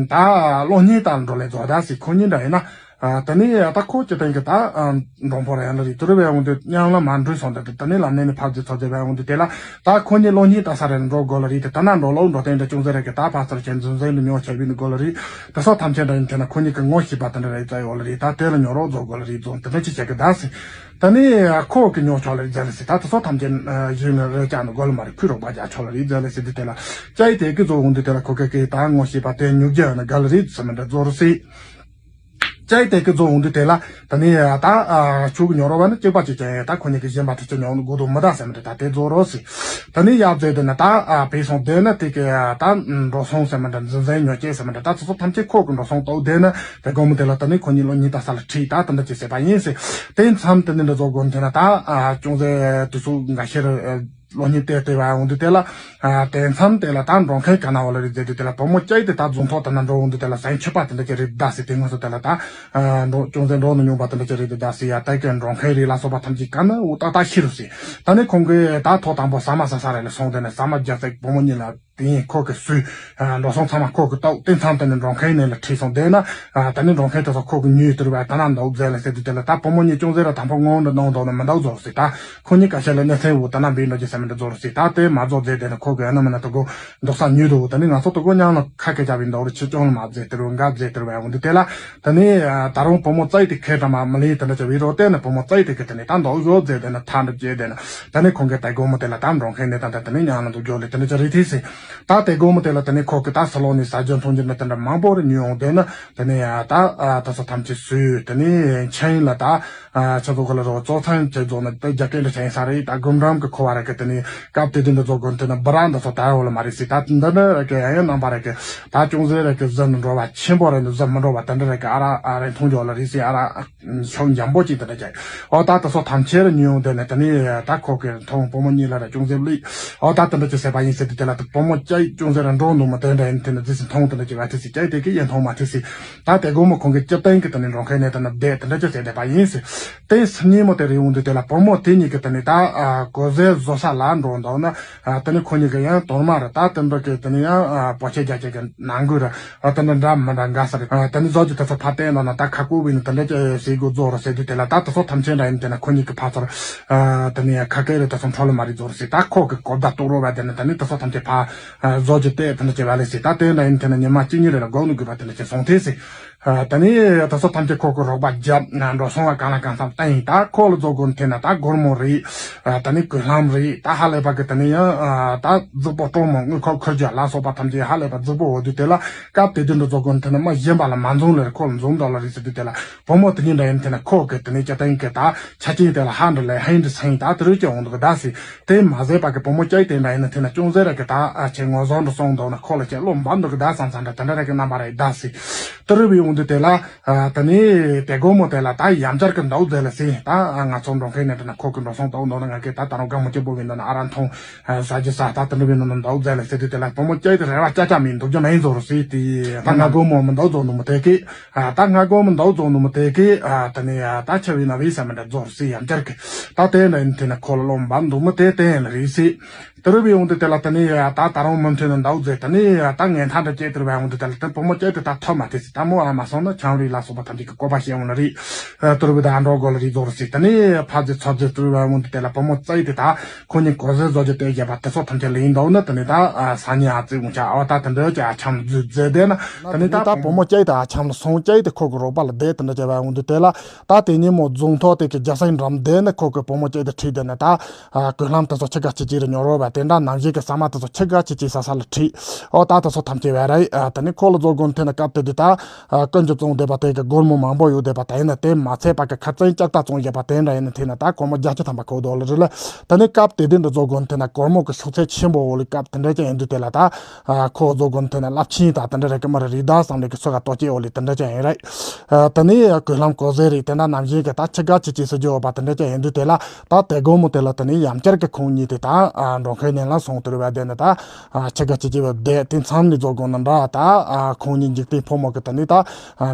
ད་གློག་བརྙན་ལྟར་འགྲོ་ལས་རྫོགས་ད་ཟེར། ཁོ་གཉིས་འདྲ་ཡིན་ན། ཨ་ད་ནི་ད་ཁོ་སྤྱི་དོན་གྱི་ད་ཨ་འབྲོང་ཕོ་ར་ཡང་ལ་རེད། དེ་རུ་བས་འོང་དུས་མཉམ་ལ་མ་འགྲོས་སོང་དུས་ད་ནི་ལ་ནས་ནི་ཕབ་རྒྱུ་ཚོ་རྒྱུ་བས་འོང་དུས་དེ་ལ་ད་ཁོ་གཉིས་གློག་བརྙན་ལྟ་ས་རེ་འགྲོ་དགོས་ལ་རེད། དེ་ད་ན་འགྲོ་ལོག་འགྲོ་སྟེང་དུ་ཅུང་ཟད་རེ་གི་ད་ཕ་ཚར་ཆེན་འཛིན་འཛིན་ནི་མྱོང་བྱས་པའི་ནི་དགོས་ལ་རེད། དེ་སོགས་ཐམས་ཅད་འདྲ་ཡིན་དེ་ན་ཁོ་གཉིས་ཀྱི་ངོ་ཤེས་པ་དེ་འདྲ་རེད་ཙ་ཡོད་ལ་རེད། ད་དེ་ལ་ཉོ་རོགས་རྫོགས་དགོས་ལ་རེད། རྫོང་དེ་འདྲ་ཅི་བྱེད་གི་ད་ཟེར། ད་ནི་ཁོ་གི་ཉོ་ཆོག་ལ་རེད་ཟེར་ལ་ཟེར། ད་དེ་སོགས་ཐམས་ཅད་གཞུག་ནས་རེ་བཅག་ནི་དགོས་ལ་མ་རེད། ཁུ་རོགས་པ་རྒྱག་ཆོག་ལ་རེད་ཟེར་ལ་ཟེར་དུས་དེ་ལ་ཅའི་དེ་གི་རྫོགས་འོང་དུས་དེ་ལ་ཁོ་གི་གི་ད་ངོ་ཤེས་པ་དེ་ཉུག་རྒྱུ་ཡོད་ན་དགའ་ལ་རེད་ཟེར་མི་འདྲ་རྫོགས་རུ་ཟེར། ཅའི་དེ་གི་རྫོགས་འོང་དུས་དེ་ལ་ད་ནི་ད་ཨ་ཆུ་གི་ཉོ་རོགས་པ་ནི་གཅིག་པ་གཅིག་ཀྱང་ད་ཁོ་གཉིས་ཀྱི་གཞན་པ་ཐུག་ཆ་ཉོ་ནི་དགོས་དུ་མི་ད་ཟེར་མི་འདྲ་ད་དེ་རྫོགས་རོགས་ཟེར། ད་ནི་ཡག་རྫོགས་དེ་ན་ད་ཨ་བེད་སོང་དེ་ན་དེ་གི་ད་འགྲོ་སོང་ཟེར་མི་འདྲ་འཛིན་འཛིན་ཉོ་སྐྱེས་ཟེར་མི་འདྲ་ད་ཚོ་ཚོ་ཐམས་ཅད་ཁོ་གི་འགྲོ་སོང་ལྟོགས་དེ་ན་དེ་དགོང་མོ་དེ་ལ་ད་ནི་ཁོ་གཉིས་གློག་བརྙན་ལྟ་ས་ལ་ཁྲིད་ད་དེ་འདྲ་ཅིག་ཟེར་བ་ཡིན་ཟེར། དེ་མཚམས་དེ་ནི་འདྲ་རྫོགས་དགོས་དེ་ན་ད་ཨ་ཅུང་ཟད་དུས་ཚོད་འགའ་ཤས་རེ། གློག་བརྙན་བལྟས་བལྟས་པ་འོང་དུས་དེ་ལ། ཨ་དེ་མཚམས་དེ་ལ་ད་འབྲོང་མཁན་ག་ན་འོ་ལ་རེད་ཟེར་དུས་དེ་ལ་བུ་མོ་ཅའི་དེ་ད་རྫོང་ཐོག་དེ་ན་འགྲོ་འོང་དུས་དེ་ལ་ཟན་མཆོད་པ་དེ་འདྲ་ཅིག་རེད་ད་ཟེར། དེ་སྔོན་སུ་དེ་ལ་ད་ཨ་འགྲོ་ཅུང་ཟད་འགྲོ་ནི་མྱོང་པ་དེ་འདྲ་ཅིག་རེད་ད་ཟེར་ཡ། ད་གི་འབྲོང་མཁན་རེད་ལ་སོགས་པ་ཐམས་ཅད་ག་ན་འུ་ཏག་ཏག་ཤི་རུ་ཟེར། ད་ནི་ཁོང་གིས་ད་ཐོག་དང་པོ་ཟ་མ་ཟ་ས་རེད་ལ་སོང་དེ་ནས་ཟ་མ་རྒྱ་ཚད་བུ་མོ་གཉིས་ལ་དེ་ཡིན་ཁོ་གི་སུས་ཨ་འགྲོ་སོང་ཚང་མ་ཁོ་གི་ལྟོགས། དེ་མཚམས་དེ་ནས་འབྲོང་མཁན་ནས་ལ་ཁྲིད་སོང་དེ་ན་ཨ་ད་ནི་འབྲོང་མཁན་དེ་ཚོ་ཁོ་གི་ཉོས་དུར་བ་ད་ན་འདུག་ཟེར་ལ་ཟེར་དུས་དེ་ལ་ད་བུ་མོ་གཉིས་ཅུང་ཟད་ར་དང་པོ་ངོ་འདྲ་གནང་འདུག་ན་མི་འདུག་ཟོ་ཟེར་ད། ཁོ་གཉིས་ཀ་ཤ་ལ་གནས་ཚན་འུ་ད་ན་འབིན་འགྲོ་གི་ཟེར་མི་འདྲ་རྫོགས་རུ་ཟེར། ད་དེ་མ་རྫོགས་ཟེར་དེ་ནི་ཁོ་གི་ཨ་ན་མ་ན་དུ་གོ་འདུག་ས་ཉུལ་འདུག་ད་ནི་ང་ཚོ་དུ་གོ་མཉམ་ལ་ཁ་སྐད་ཆ་བིན་འདུག་རུ་ཆེ་ཅུང་ལ་མ་ཟེར་དེ་རུ་འགའ་ཟེར་དེ་རུ་བ་འོང་དུས་དེ་ལ་ད་ནི་ད་རུང་བུ་མོ་ཙའི་དེ་ཁེ་དྲ་མ་མི་ལི་དེ་འདྲ་བྱ་བའི་རོ་དེ་ནི་བུ་མོ་ཙའི་དེ་གི་དེ་ནི་ད་འདུག་ཡོད་ཟེར་དེ་ནི་ཐ་འདྲ་བྱེད་དེ་ནི་ད་ནི་ཁོང་གི་ད་དགོང་མོ་དེ་ལ་ད་འབྲོང་མཁན་ནི་ད་ད་ནི་མཉམ་ལ་འདུག་རྒྱུ་ལས་དེ་འདྲ་བྱ་རེད་དེ་ཟེར། ད་དེ་དགོང་མོ་དེ་ལ་ད་ནི་ཁོ་གི་ད་ས་ལོག་ནི་ཟ་རྒྱུ་འཐུང་རྒྱུ་ནི་དེ་འདྲ་མང་པོ་རེ་ཉོས་འོང་དེ་ནི་ད་ནི་ད་ད་ཚོ་ཐམས་ཅད་སུས་ད་ནི་ཆེན་ལ་ད། ཨ་ཆུ་ཚོད་ཁོ་ལ་རོ་གཙོ་ཚང་བྱེད་རྫོགས་ནས་དེ་རྒྱ་སྐད་འདྲ་ཆ་ཡིན་ས་རེད། ད་སྒོམ་འགྲམ་གི་འཁོར་བ་རེད་གི། དེ་ནས་སྐབས་དེ་དུས་འདི་རྫོགས་དགོན་དེ་ནས་སྦི་ར་འདི་ཚོ་དར་འོ་ལ་མ་རེད་ཟེར། ད་འདི་ནི་རེད་གི་ཡང་ཡང་རྣམ་པ་རེད་གི། ད་ཅུང་ཟད་རེད་གི་གཟི་ནི་འགྲོ་བ་ཆེན་པོ་རེད་འདུག་གཟི་མི་འགྲོ་བ་དེ་འདྲ་རེད་གི། ཨ་ར་ཨ་རེ་མཐོང་རྒྱུ་ལ་རེད་ཟེར། ཨ་ར་ཤོག་འཇམ་པོ་ཅིག་དེ་འདྲ་བྱས། ཨོ་ད་དེ་ཚོ་ཐམས་ཅད་ཉོས་ཡོང་དེ་ནས་དེ་ནས་ད་ཁོ་གི་མཐོང་བུ་མོ་གཉིས་ལ་ར་ཅུང་ཟད་བླུས། ཨོ་ད་དེ་འདྲ་ཅིག་ཟེར་བ་ཡིན་ཟེར་དུས་དེ་ལ་དེ་བུ་མོ་སྐྱ་ཡིས་ཅུང་ཟད་ར་འགྲོ་འདུག་མོ་དེ་འདྲ་ཡིན་དེ་ནས་རྫི་སི་མཐོང་དེ་འདྲ་ཅིག་བ་དེ་སི་སྐྱ་ཡིས་དེ་གི་ཡིན་མཐོང་མ་དེ་སི། ད་དེ་དགོང་མོ་ཁོང་གི་སྐྱིད་ཏན་གི་དེ་ནས་འགྲོ་མཁན་ནས་དེ་ན་བསྡད་དེ་འདྲ་ཅིག་ཟེར་བསྡད་པ་ཡིན་ཟེར། དེ་སི་ཉིན་མོ་དེ་རེ་ཡོང་དུས་དེ་ལ་བུ་མོ་དེ་གཉིས་ཀྱི་དེ་ནས་ད་གོ་ཟས་བཟོ་ས་ལ་འགྲོ་འདུག་ན། དེ་ནས་ཁོ་གཉིས་ཀྱི་ཡང་དོར་མ་ར་ད་དེ་འདྲ་གི་དེ་ནས་ཡང་པོ་ཆས་རྒྱ་ཆས་ཀྱི་ནང་གོས་ར་དེ་འདྲ་འདྲ་མི་འདྲ་འགའ་ས་རེད། དེ་ནས་བཟོ་རྒྱུ་དེ་ཚོ་ཕ་བལྟས་ན་ན་ད་ཁ་ཀོ་བས་ནི་དེ་འདྲ་ཅིག་ཟེར་དགོས་རྫོགས་ར་ཟེར་དུས་དེ་ལ་ད་དེ་ཚོ་ཐམས་ཅད་འདྲ་ཡིན་དེ་ན་ཁོ་གཉིས་ཀྱི་ཕ་ཚོར་དེ་ནས་ཁ་སྐད་རེ་དེ་ཚོ་འཕྲོ་ལ་མ་རེད་རྫོགས་ར་ཟེར། ད་ཁོ་གི་གོ་བརྡ་རྟོགས་རོགས་བ་དེ་ནས་དེ་ནས་དེ་ཚོ་ཐམས་ཅད་ཕ་བཟོ་རྒྱུ་དེ་དེ་འདྲ་ཅིག་བ་ལས་ཟེར། ད་དེ་འདྲ་ཡིན་དེ་ན་ཉི་མ་གཅིག་གཉིས་རེ་ལ་སྒོ་ནས་དགོས་པ་དེ་འདྲ་ཅིག་སོང་ཐལ་ཟེར། ཨ་དེ་ནས་ད་སོ་ཐམས་ཅད་ཁོ་ཁོ་རོགས་པ་རྒྱབ་ན་འགྲོ་སོང་བ་གང་ལ་གང་འཚམ་བསྟན་ཡིན། ད་ཁོ་ལ་རྫོགས་དགོན་དེ་ན་ད་སྒོར་མོ་རེད། ཨ་དེ་ནས་གོས་ལྷམ་རེད། ད་ཧ་ལས་པ་གི་དེ་ནས་ཡང་ཨ་ད་རྫིག་པོ་སྤྲོ་མོ་དངུལ་ཁོག་ཁུར་རྒྱུ་ལ་སོགས་པ་ཐམས་ཅད་ཧ་ལས་པ་རྫིག་པོ་འོ་དུས་དེ་ལ་སྐབས་དེ་དུས་འདི་རྫོགས་དགོན་དེ་ན་མ་གཞན་པ་ལ་མ་འཛོམས་ལེར་ཁོ་ལ་འཛོམས་འདྲ་ལ་རེད་ཟེར་དུས་དེ་ལ་བུ་མོ་དེ་གཉིས་འདྲ་ཡིན་དེ་ན་ཁོ་གི་དེ་ནས་སྐྱ་སྟེང་གི་ད་ཆ་རྐྱེན་དེ་ལ་ཧ་འདྲ་ལས་ཧ་འདྲ་སེང་ད་དེ་རུ་ཀྱང་འོང་འདུག་ད་ཟེར། དེ་མ་ཟད་པ་གི་བུ་མོ་སྐྱ་དེ་འདྲ་ཡིན་ན་དེ་ན་ཅུང་ཟད་ར་གི་ད་ཨ་ཆེ་ངོ་བཟང་འདྲ་སོང་འདུག་ན་ཁོ་ལ་ཁྱེད་བློ་འབབ་འདུག་གི་ད་བསམ་བསམ་འདྲ་དེ་འདྲ་ར་གི་རྣམ་པ་ར་ཡི་ད་ཟེར། དེ་རུ་བའི་འོང་དུས་དེ་ལ། ཨ་དེ་ནས་དེ་སྒོར་མོ་དེ་ལ་ད་ཡང་བསྐྱར་གི་འདུག་ཟེར་ལ་ཟེར། ད་ང་ཚོ་འགྲོ་མཁན་ནས་དེ་ན་ཁོ་གི་འགྲོ་སོང་དོག་འདུག་ན་ང་གི་ད་ད་རུང་སྒམ་མོ་སྐྱིད་པོ་གི་འདུག་ན་ཨ་ར་མཐོང་ཟ་རྒྱུ་ཟ་ད་དེ་འདྲ་བའི་ནང་ན་འདུག་ཟེར་ལ་ཟེར་དུས་དེ་ལ་བུ་མོ་སྐྱ་དེ་རེ་བ་ཅག་ཅག་མིན་འདུག་རྒྱུ་མིན་ཟོ་རུ་ཟེར་དེ། ད་ང་སྒོར་མོ་མི་འདུག་ཟོ་འདུག་མོ་དེ་གི། ད་ང་སྒོར་མོ་འདུག་ཟོ་འདུག་མོ་དེ་གི། ད་ནི་ད་ཆ་བའི་ན་བའི་ས་མི་འདྲ་ཟོ་རུ་ཟེར་ཡང་བསྐྱར་གི། ད་དེ་འདྲ་ཡིན་དེ་ན་ཁོ་ལ་བློ་འབབ་འདུག་མོ་དེ་དེ་ཡིན་ལ་རེད་ཟེར། དེ་རུ་བའི་འོང་དུས་དེ་ལ་དེ་ནས་ད་ད་རུང་མུ་མཐུད་ནས་འདའ་འོ་ཟེར། དེ་ནས་ད་ངན་ཐང་འདྲ་སྐྱེས་དེ་རུ་བའི་འོང་དུས་དེ་ལ་དེ་བུ་མོ་སྐྱེས་དེ་ད་ཐོབ་མ་ཐེ་ཟེར། ད་མོ་ཨ་མ་སོང་ན་ཆང་རིགས་ལ་སོགས་པ་ཐམས་ཅད་ཀྱི་བཀོད་པ་བཤད་འོང་ལ་རེད། དེ་རུ་བའི་ད་ཨ་འགྲོ་དགོས་ལ་རེད་ཟོ་རུ་ཟེར། དེ་ནས་ཕ་ཟེར་ཚོ་ཟེར་དེ་རུ་བའི་འོང་དུས་དེ་ལ་བུ་མོ་སྐྱེས་དེ་ད་ཁོ་གཉིས་གོ་ཟེར་བཟོ་རྒྱུ་དེ་བཞག་པ་དེ་ཚོ་ཐམས་ཅད་ལ་ཡིན་འདུག་ན་དེ་ནས་ད་ས་ཉིན་ཨ་ཙི་འོང་ཆ་ཨ་ད་དེ་འདྲ་ཀྱི་ཨ་འཆམ་རྫུས་རྫུས་དེ་ན་དེ་ནས་ད་བུ་མོ་སྐྱེས་དེ་ཨ་འཆམ་ལ་སོང་སྐྱེས་དེ་ཁོ་གི་རོགས་པ་ལ་བསྡད་དེ་འདྲ་བྱས་པའི་འོང་དུས་དེ་ལ། ད་དེ་ཉིན་མོ་རྫོང་ཐོག་དེ་གི་རྒྱ་སེང་འགྲམ་བསྡད་ནས་ཁོ་གི་བུ་མོ་སྐྱེས་དེ་ཁྲིད་དེ་ནས་ད། ཨ་གོས་ལྷམ་དེ་ཚོ་ཆི་ག་ཆི་ཆི་རེ་ཉོ་རོགས་བ་དེ་འདྲ་ནང་བཞིན་གི་ཟ་མ་དེ་ཚོ་ཆི་ག་ཆི་ཆི་ཟ་ས་ལ་ཁྲིད། ཨོ་ད་དེ་ཚོ་ཐམས་ཅད་བས་རེད། ཨ་དེ་ནི་ཁོ་ལ་བཟོ་དགོན་དེ་ནི་སྐབས་དེ་དུས་ད་ཨ་ཀུན་གྱི་བཙོང་བསྡད་པ་དེ་གི་སྒོར་མོ་མང་པོ་ཡོད་བསྡད་པ་དེ་ཡིན་ན་དེ་མ་ཚད་པ་གི་ཁ་རྩང་ལྕགས་རྟ་བཙོང་བཞག་པ་དེ་འདྲ་ཡིན་ན་དེ་ན་ད་སྒོར་མོ་བརྒྱད་ཅུ་ཐམ་པ་ཁོ་དོ་ལ་རེད་ལ། དེ་ནི་སྐབས་དེ་དུས་འདི་བཟོ་དགོན་དེ་ན་སྒོར་མོ་གི་ཤུགས་ཚད་ཆེན་པོ་འོ་ལི་སྐབས་དེ་འདྲ་ཅན་ཡིན་དུས་དེ་ལ་ད་ཨ་ཁོ་བཟོ་དགོན་དེ་ན་རླབས་ཆེན་ད་དེ་འདྲ་རེད་གི་མ་རེད་རེད་ད་བསམ་རེད་གི་ཚོད་ག་ལྟོ་སྐྱེ་འོ་ལི་དེ་འདྲ་ཅན་ཡིན་རེད། ཨ་དེ་ནི་གོས་ལྷམ་གོས་ཟས་རིགས་དེ་འདྲ་ནང་བཞིན་གྱི་ད་ཆི་ག་ཆི་ཆི་ཟེར་རྒྱུ་ཡོད་པ་དེ་འདྲ་ཅིག་ཡིན་དུས་དེ་ལ་ད་དེ་དགོང་མོ་དེ་ལ་དེ་ནི་ཡང་བསྐྱར་གྱི་ཁོང་གཉིས་དེ་ད་ཨ་འགྲོ་མཁན་ནས་ལ་སོང་དུ་རུ་བ་བསྡད་ནས་ད་ཨ་ཆི་ག་ཆི་ཆི་བ་བསྡད་དེ་མཚམས་ནས་རྫོགས་དགོས་ན་འདྲ་ད་ཨ་ཁོང་གཉིས་འཇིག་རྟེན་ཕོ་མོ་གི་དེ་ནི་ད་ཨ་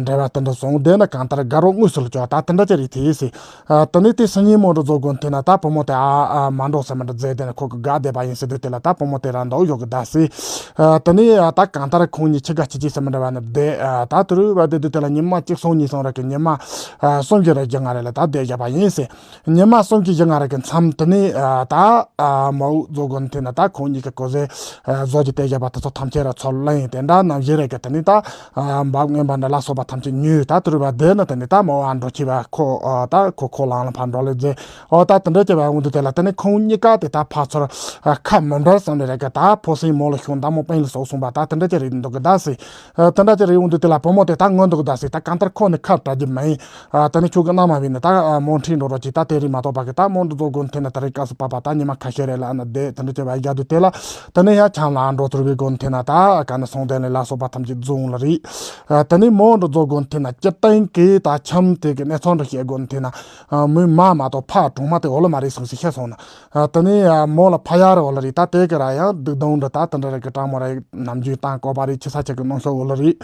འབྲེལ་བ་དེ་འདྲ་སོང་བསྡད་ན་གང་ལྟར་དགའ་རོགས་དངོས་སུ་ལ་བྱོས་ད་དེ་འདྲ་ཅིག་རེད་དེ་ཟེར། ཨ་དེ་ནས་དེ་སང་ཉིན་མོ་འདྲ་རྫོགས་དགོས་དེ་ན་ད་བུ་མོ་དེ་ཨ་ཨ་མ་འགྲོ་ཟེར་མི་འདྲ་མཛད་དེ་ན་ཁོ་གི་དགའ་བསྡད་པ་ཡིན་ཟེར་དུས་དེ་ལ་ད་བུ་མོ་དེ་རང་འདུག་ཡོད་གི་ད་ཟེར། ཨ་དེ་ནས་ཨ་ད་གང་ལྟར་ཁོང་གཉིས་ཆི་ག་ཆི་ཆི་ཟེར་མི་འདྲ་བ་ནི་བསྡད་ཨ་ད་དུ་རུ་བ་བསྡད་དུས་དེ་ལ་ཉི་མ་གཅིག་སོང་གཉིས་སོང་ར་གི་ཉི་མ་ཨ་གསུམ་བཞི་ར་བཞི་ལྔ་རེ་ལ་ད་བསྡད་བཞག་པ་ཡིན་ཟེར། ཉི་མ་གསུམ་བཞི་བཞི་ལྔ་ར་གི་མཚམས་དེ་ནས་ཨ་ད་ཨ་མ་འུ་རྫོགས་དགོས་དེ་ན་ད་ཁོང་གཉིས་ཀྱི་གོས་ཟས་ཨ་བཟོ་རྒྱུ་དེ་བཞག་པ་དེ་ཚོ་ཐམས་ཅད་ར་ཚོར་གླེང་དེ་འདྲ་ནང་བཞིན་རེད་གི་དེ་ནས་ད། ཨ་འབབ་ངན་པ་འདྲ་ལ་སོགས་པ་ཐམས་ཅད་ཉོས་ད་དུ་རུ་བ་བསྡད་ན་དེ་ནས་ད་མོ་ཨ་འགྲོ་ཁྱི་བ་ཁོ་ཨ་ད་ཁོ་ཁོ་ལང་ལ་ཕར་འགྲོ་ལེ་མཛད། ཨོ་ད་དེ་འདྲ་བྱས་པ་འོང་དུས་དེ་ལ་དེ་ནས་ཁོང་གཉིས་ཀ་དེ་ད་ཕ་ཚོར་ཨ་ཁ་མི་འབྲལ་བསམ་ནས་རེད་གི་ད་ཕོ་སྲིང་མོ་ལ་ཤོང་ད་མོ་པན་ལ་སོགས་སོང་པ་ད་དེ་འདྲ་ཅིག་རེད་འདུག་གི་ད་ཟེར། ཨ་དེ་འདྲ་ཅིག་རེད་འོང་དུས་དེ་ལ་བུ་མོ་དེ་ད་ངུ་འདུག་གི་ད་ཟེར། ད་གང་ལྟར་ཁོ་ནི་ཁ་བྲལ་རྒྱུ་མ་ཡིན། ཨ་དེ་ནས་ཁྱོད་ཀྱི་མནའ་མ་བས་ནི་ད་ཨ་མོ་ཁྲིད་འགྲོ་རོགས་གྱིས་ད་དེ་རིང་མ་གཏོགས་པ་གི་ད་མོ་འདི་རྫོགས་དགོས་དེ་ནས་ད་རེས་སྐབས་སུ་བབས་པ་ད་ཉི་མ་ཁ་ཤས་རེ་ལ་ཨ་ན་བསྡད་དེ་འདྲ་བྱས་པ་རྒྱག་དུས་དེ་ལ། དེ་ནས་ཡང་ཆང་ལ་འགྲོ་ཐུར་བའི་དགོན་དེ་ན་ད་ག་ནས་སོང་དེ་ནས་ལ་སོགས་པ་ཐམས་ཅད་རྫོང་ལ་རེད། ཨ་དེ་ནས་མོ་འགྲོ་རྫོགས་དགོན་དེ་ན་སྤྱིར་བཏང་གི་ད་ཆམ་དེ་གི་གནས་ཚང་འགྲོ་བཤད་དགོན་དེ་ན་ཨ་མོའི་མ་མ་གཏོགས་ཕ་གྲོང་མ་དེ་འོ་ལ་མ་རེད་སོང་ཟེར་བཤད་སོང་ན། ཨ་དེ་ནས་ཨ་མོ་ལ་ཕ་ཡར་འོ་ལ་རེད། ད་དེ་གི་ར་ཡང་སྡིག་སྡོང་འདྲ་ད་དེ་འདྲ་རེད་གི་གྲང་མོ་རེད་ནམ་རྒྱུན་བཏང་དགོས་པ་རེད། ཁྱི་ས་ཆ་གི་གནོན་ཤོག་འོ་ལ་རེད།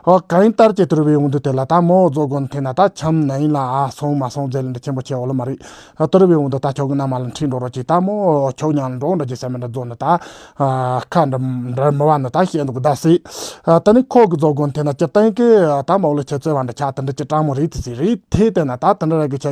ཨོ་གང་ཡིན་ལྟར་གྱི་ཐུར་བའི་དགོན་དེ་དེ་ལ་ད་མོ་རྫོགས་དགོན་དེ་ན་ད་ཆམ་ན་ཡིན་ལ་ཨ་སོང་མ་སོང་ཟེར་ལ་འདྲ་ཆེན་པོ་བྱས་འོ་ལ་མ་རེད། ཨ་དེ་རུ་བའི་འོང་དུ་ད་ཁྱོད་ཀྱི་མནའ་མ་ལ་ཁྲིད་འགྲོ་རོགས་གྱིས། ད་མོ་ཁྱོད་མཉམ་འགྲོ་འདྲ་གྱིས་ཟེར་མི་འདྲ་རྫོགས་ནི་ད་ཨ་ཁ་འདྲ་འདྲ་མི་བ་ནི་ད་བཤད་འདུག་གི་ད་ཟེར། ཨ་ད་ནི་ཁོ་གི་རྫོགས་དགོན་དེ་ན་སྤྱིར་བཏང་གི་ད་མོ་ལ་ཁྱེད་ཚོའི་བ་འདྲ་ཆགས་དེ་འདྲ་ཅི་སྤྲང་མོ་རེད་དེ་ཟེར་རེད་དེ་དེ་ན་ད་དེ་འདྲ་ར་གི་ཆ་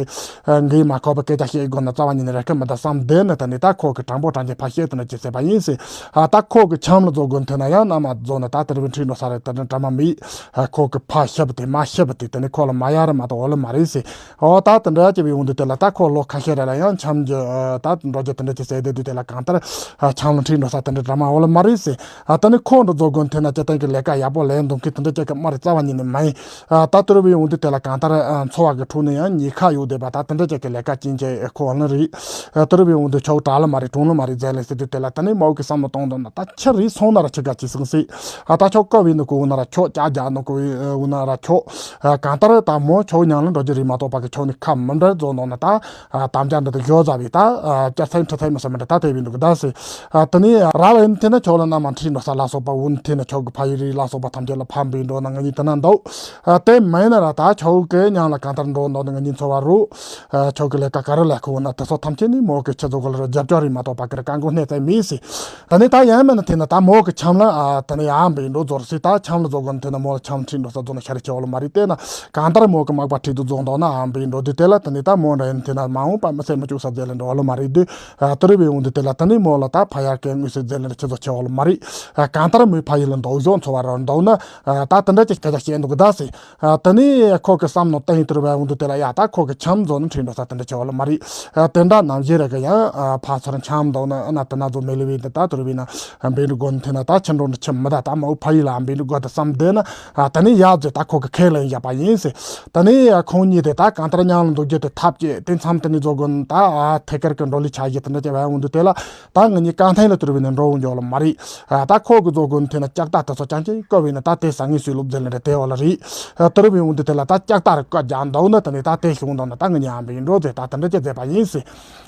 འགའི་མ་ཁོ་པ་སྐད་ཆ་བཤད་དགོས་ན་རྩ་བ་ཉིད་ནས་ར་ཁ་མི་ད་བསམ་བསྡད་ནི་ད་ནི་ད་ཁོ་གི་དྲང་པོ་དྲང་ཅན་ཕ་བཤད་དེ་འདྲ་ཅི་ཟེར་བ་ཡིན་ཟེར། ཨ་ད་ཁོ་གི་ཆམ་ལ་རྫོགས་དགོན་དེ་ན་ཡང་མནའ་མ་རྫོགས་ནི་ད་དེ་རུ་ཁྲིད་འགྲོ་ས་རེད་དེ་འདྲ་འདྲ་མ་མེད། ཨ་ཁོ་གི་ཕ་ཤི་བ་དེ་མ་ཤི་བ་དེ་དེ་ནི་ཁོ་ལ་མ་ཡ་ར་མ་གཏོགས་འོ་ལ་མ་རེད་ཟེར། ཨོ་ད་དེ་འདྲ་ཅི་བའི་འོང་དུས་དེ་ལ་ད་ཁོ་ལོ་ཁ་ཤས་རེ་ལ་ཡང་འཆམ་རྒྱུ་ད་འགྲོ་རྒྱུ་དེ་འདྲ་ཅི་ཟེར་བསྡད་དུས་དེ་ལ་གང་ལྟར་ ཨ་ཆམ་ལ་ཁྲིད་འགྲོ་ས་དེ་འདྲ་འདྲ་མ་འོ་ལ་མ་རེད་ཟེར། ཨ་ད་ནི་ཁོ་འདྲ་རྫོགས་དགོན་དེ་ན་སྤྱིར་བཏང་གི་ལས་ཀ་ཡག་པོ་ལས་འདུག་གི་དེ་འདྲ་ཅིག་གི་མ་རེད། རྩ་བ་ཉིད་ནས་མ་ཡིན། ཨ་ད་དུ་རུ་བའི་འོང་དུས་དེ་ལ་གང་ལྟར་ཨ་འཚོ་བ་གི་ཁྲོད་ནས་ཡང་ཉེན་ཁ་ཡོད་བསྡད་པ་ད་དེ་འདྲ་ཅིག་གི་ལས་ཀ་ཅན་ཅིག་ཁོ་འོ་ན་རེད། ཨ་དུ་རུ་བའི་འོང་དུས་ཆོག་དྲག་ལ་མ་རེད། གྲུང་ལ་མ་རེད་ཟེར་ལས་ཟེར་དུས་དེ་ལ་ད་ནི་མོ་གི་བསམ་བློ་གཏོང་དོན་ན་ད་ཁྱེད་རིགས་སོང་ན་ར་ཆི་ག་ཅི་སང་སྲིད། ཨ་ད་ཆོག་བཀའ་བའི་ནི་གོ་འོ་ན་ར་ཆོག་ཅག་རྒྱག་ནི་གོ་འོ་ན་ར་ཆོག་ཨ་གང་ལྟར་ད་མོ་ཆོག་མཉམ་ལ་འགྲོ་རྒྱུ་རེད་མ་གཏོགས་པ་གི་ཆོག་ནི་ཁ་མི་འདྲ་རྫོགས་འདུག་ན་ད། ཨ་དམ་བཅའ་འདི་དག་བཞག་བཞག་པའི་ད་ཨ་སྐྱ་སེང་ཁྲི་སེང་མི་སེང་མི་འདྲ་ད་དེ་བས་འདུག་གི་ད་ཟེར། ཨ་དེ་ནས་ར་བ་ཡིན་དེ་ན་ཆོག་ལ་ན་མ་ཁྲིད་འགྲོ་ས་ལ་སོགས་པ་འུན་དེ་ན་ཆོག་གི་ཕ་ཡུལ་རིགས་ལ་སོགས་པ་ཐམས་ཅད་ལ་ཕམ་པའི་འགྲོ་ན་ང་གཉིས་དེ་ན་འདུག་ཨ་དེ་མིན་ན་ར་ད་ཆོག་གི་མཉམ་ལ་གང་ལྟར་འགྲོ་འདུག་ན་ང་གཉིས་འཚོ་བ་རུ། ཨ་ཆོག་གི་ལས་ཀ་ག་རེ་ལས་ཁོ་ན་དེ་ཚོ་ཐམས་ཅད་ནི་མོ་གི་ཆེ་ཚོ་གོ་ལ་ར་རྒྱབ་སྐྱོར་རིགས་མ་གཏོགས་པ་གི་ར་བཀག་འགོག་གནས་ཚད་མེད་ཟེར། ད་ནི་ད་ཡང་མིན་ན་དེ་ན་ད་མོ་གི་འཆམ་ལ་ཨ་ད་ནི་ཡང་པའི་འགྲོ་རྫོགས་སྲིད། ད་འཆམ་ལ་རྫོགས་གོ་ན་དེ་ན་མོ་ལ་འཆམ་ཁྲིད་འགྲོ་ས་རྫོགས་ན་ཤ་རི་ཆེ་བ་ལ་མ་རེད། དེ་ན་གང་ལྟར་མོ་གི་མག་པ་ཁྲིད་དུ་རྫོགས་འདུག་ན་ཨམ་པའི་འགྲོ་དུས་དེ་ལ་ད་ནི་ད་མོ་འདྲ་ཡིན་དེ་ན་མ་འོངས་པ་མི་སེར་མི་བཅུག་ས་རྫས་ལ་འགྲོ་བ་ལ་མ་རེད་དུས། ཨ་དུ་རུ་བའི་འོང་དུས་དེ་ལ་ད་ནི་མོ་ལ་ད་ཕ་ཡར་གའི་དངོས་སུ་རྫས་ལ་ཆེ་ཚོ་ཆེ་བ་ལ་མ་རེད། ཨ་གང་ལྟར་མོའི་ཕ་ཡུལ་ལ་འདུག་གཞོགས་འཚོ་བ་ར་འདུག་ན། ཨ་ད་དེ་འདྲ་ཅིག་སྐད་ཆ་བཤད་འདུག་གི་ད་ཟེར། ཨ་དེ་ནས་ཁོ་གི་བསམ་ནོ་ཏན་ཏུ་རུ་བའི་འོང་དུས་དེ་ལ་ཡ་ད་ཁོ་གི་འཆམ་རྫོགས་ན་ཁྲིད་འགྲོ་ས་དེ་འདྲ་ཆེ་བ་ལ་མ་རེད། ཨ་དེ་འདྲ་ནམ་ཞིག་ར་གི་ཡང་ཨ་ཕ་ཚོར་འཆམ་འདུག་ན་ཨ་ན་དེ་ན་རྫོགས་མེ་ལི་བའི་འདི་ད་དུ་རུ་བའི་ན་འབེན་རུ་དགོན་དེ་ན་ད་ཁྱི་འགྲོ་འདྲ་ཁྱི་མི་ད་ད་མའུ་ཕ་ཡི་ལ་འབེན་རུ་དགོ་ད་བསམ་དེ་ན། ཨ་དེ་ནས་ཡ་ཟེར་ད་ཁོ་གི་ཁས་ལེན་བཞག་པ་ཡིན་ཟེར། དེ་ནས་ཁོང་གཉིས་དེ་ད་གང་ལྟར་མཉམ་ལ་འདུག་རྒྱུ་དེ་ཐབས་ཀྱིས་དེ་མཚམས་དེ་ནས་རྫོགས་དགོན་ད་ཨ་ཐད་ཀར་གི་འགྲོ་ལུགས་ཆ་བཞི་དེ་འདྲ་ཅན་བའི་འོང་དུས་དེ་ལ་ད་ང་གཉིས་གང་ཐད་ལ་དུ་རུ་བའི་ན་འགྲོ་འོང་རྒྱུ་ལ་མ་རེད། ཨ་ད་ཁོ་གི་རྫོགས་དགོན་དེ་ན་ལྕགས་རྟ་དེ་ཚོ་ཅང་ཅང་བཀོད་པའི་ན་ད་དེ་ས་ངན་སུས་ལུག་རྫས་ལ་འདྲ་དེ་བ་ལ་རེད། ཨ་དུ་རུ་བའི་འོང་དུས་དེ་ལ་ད་ལྕགས་རྟ་རེ་བཀོད་རྒྱག་འདུག་ན་དེ་ནས་ད་དེ་བྱུང་འདུག་ན་ད་ང་གཉིས་ཨམ་པའི་འགྲོ་ཟེར་ད་དེ་འདྲ་ཅན་མཛད་པ་ཡིན་ཟེར།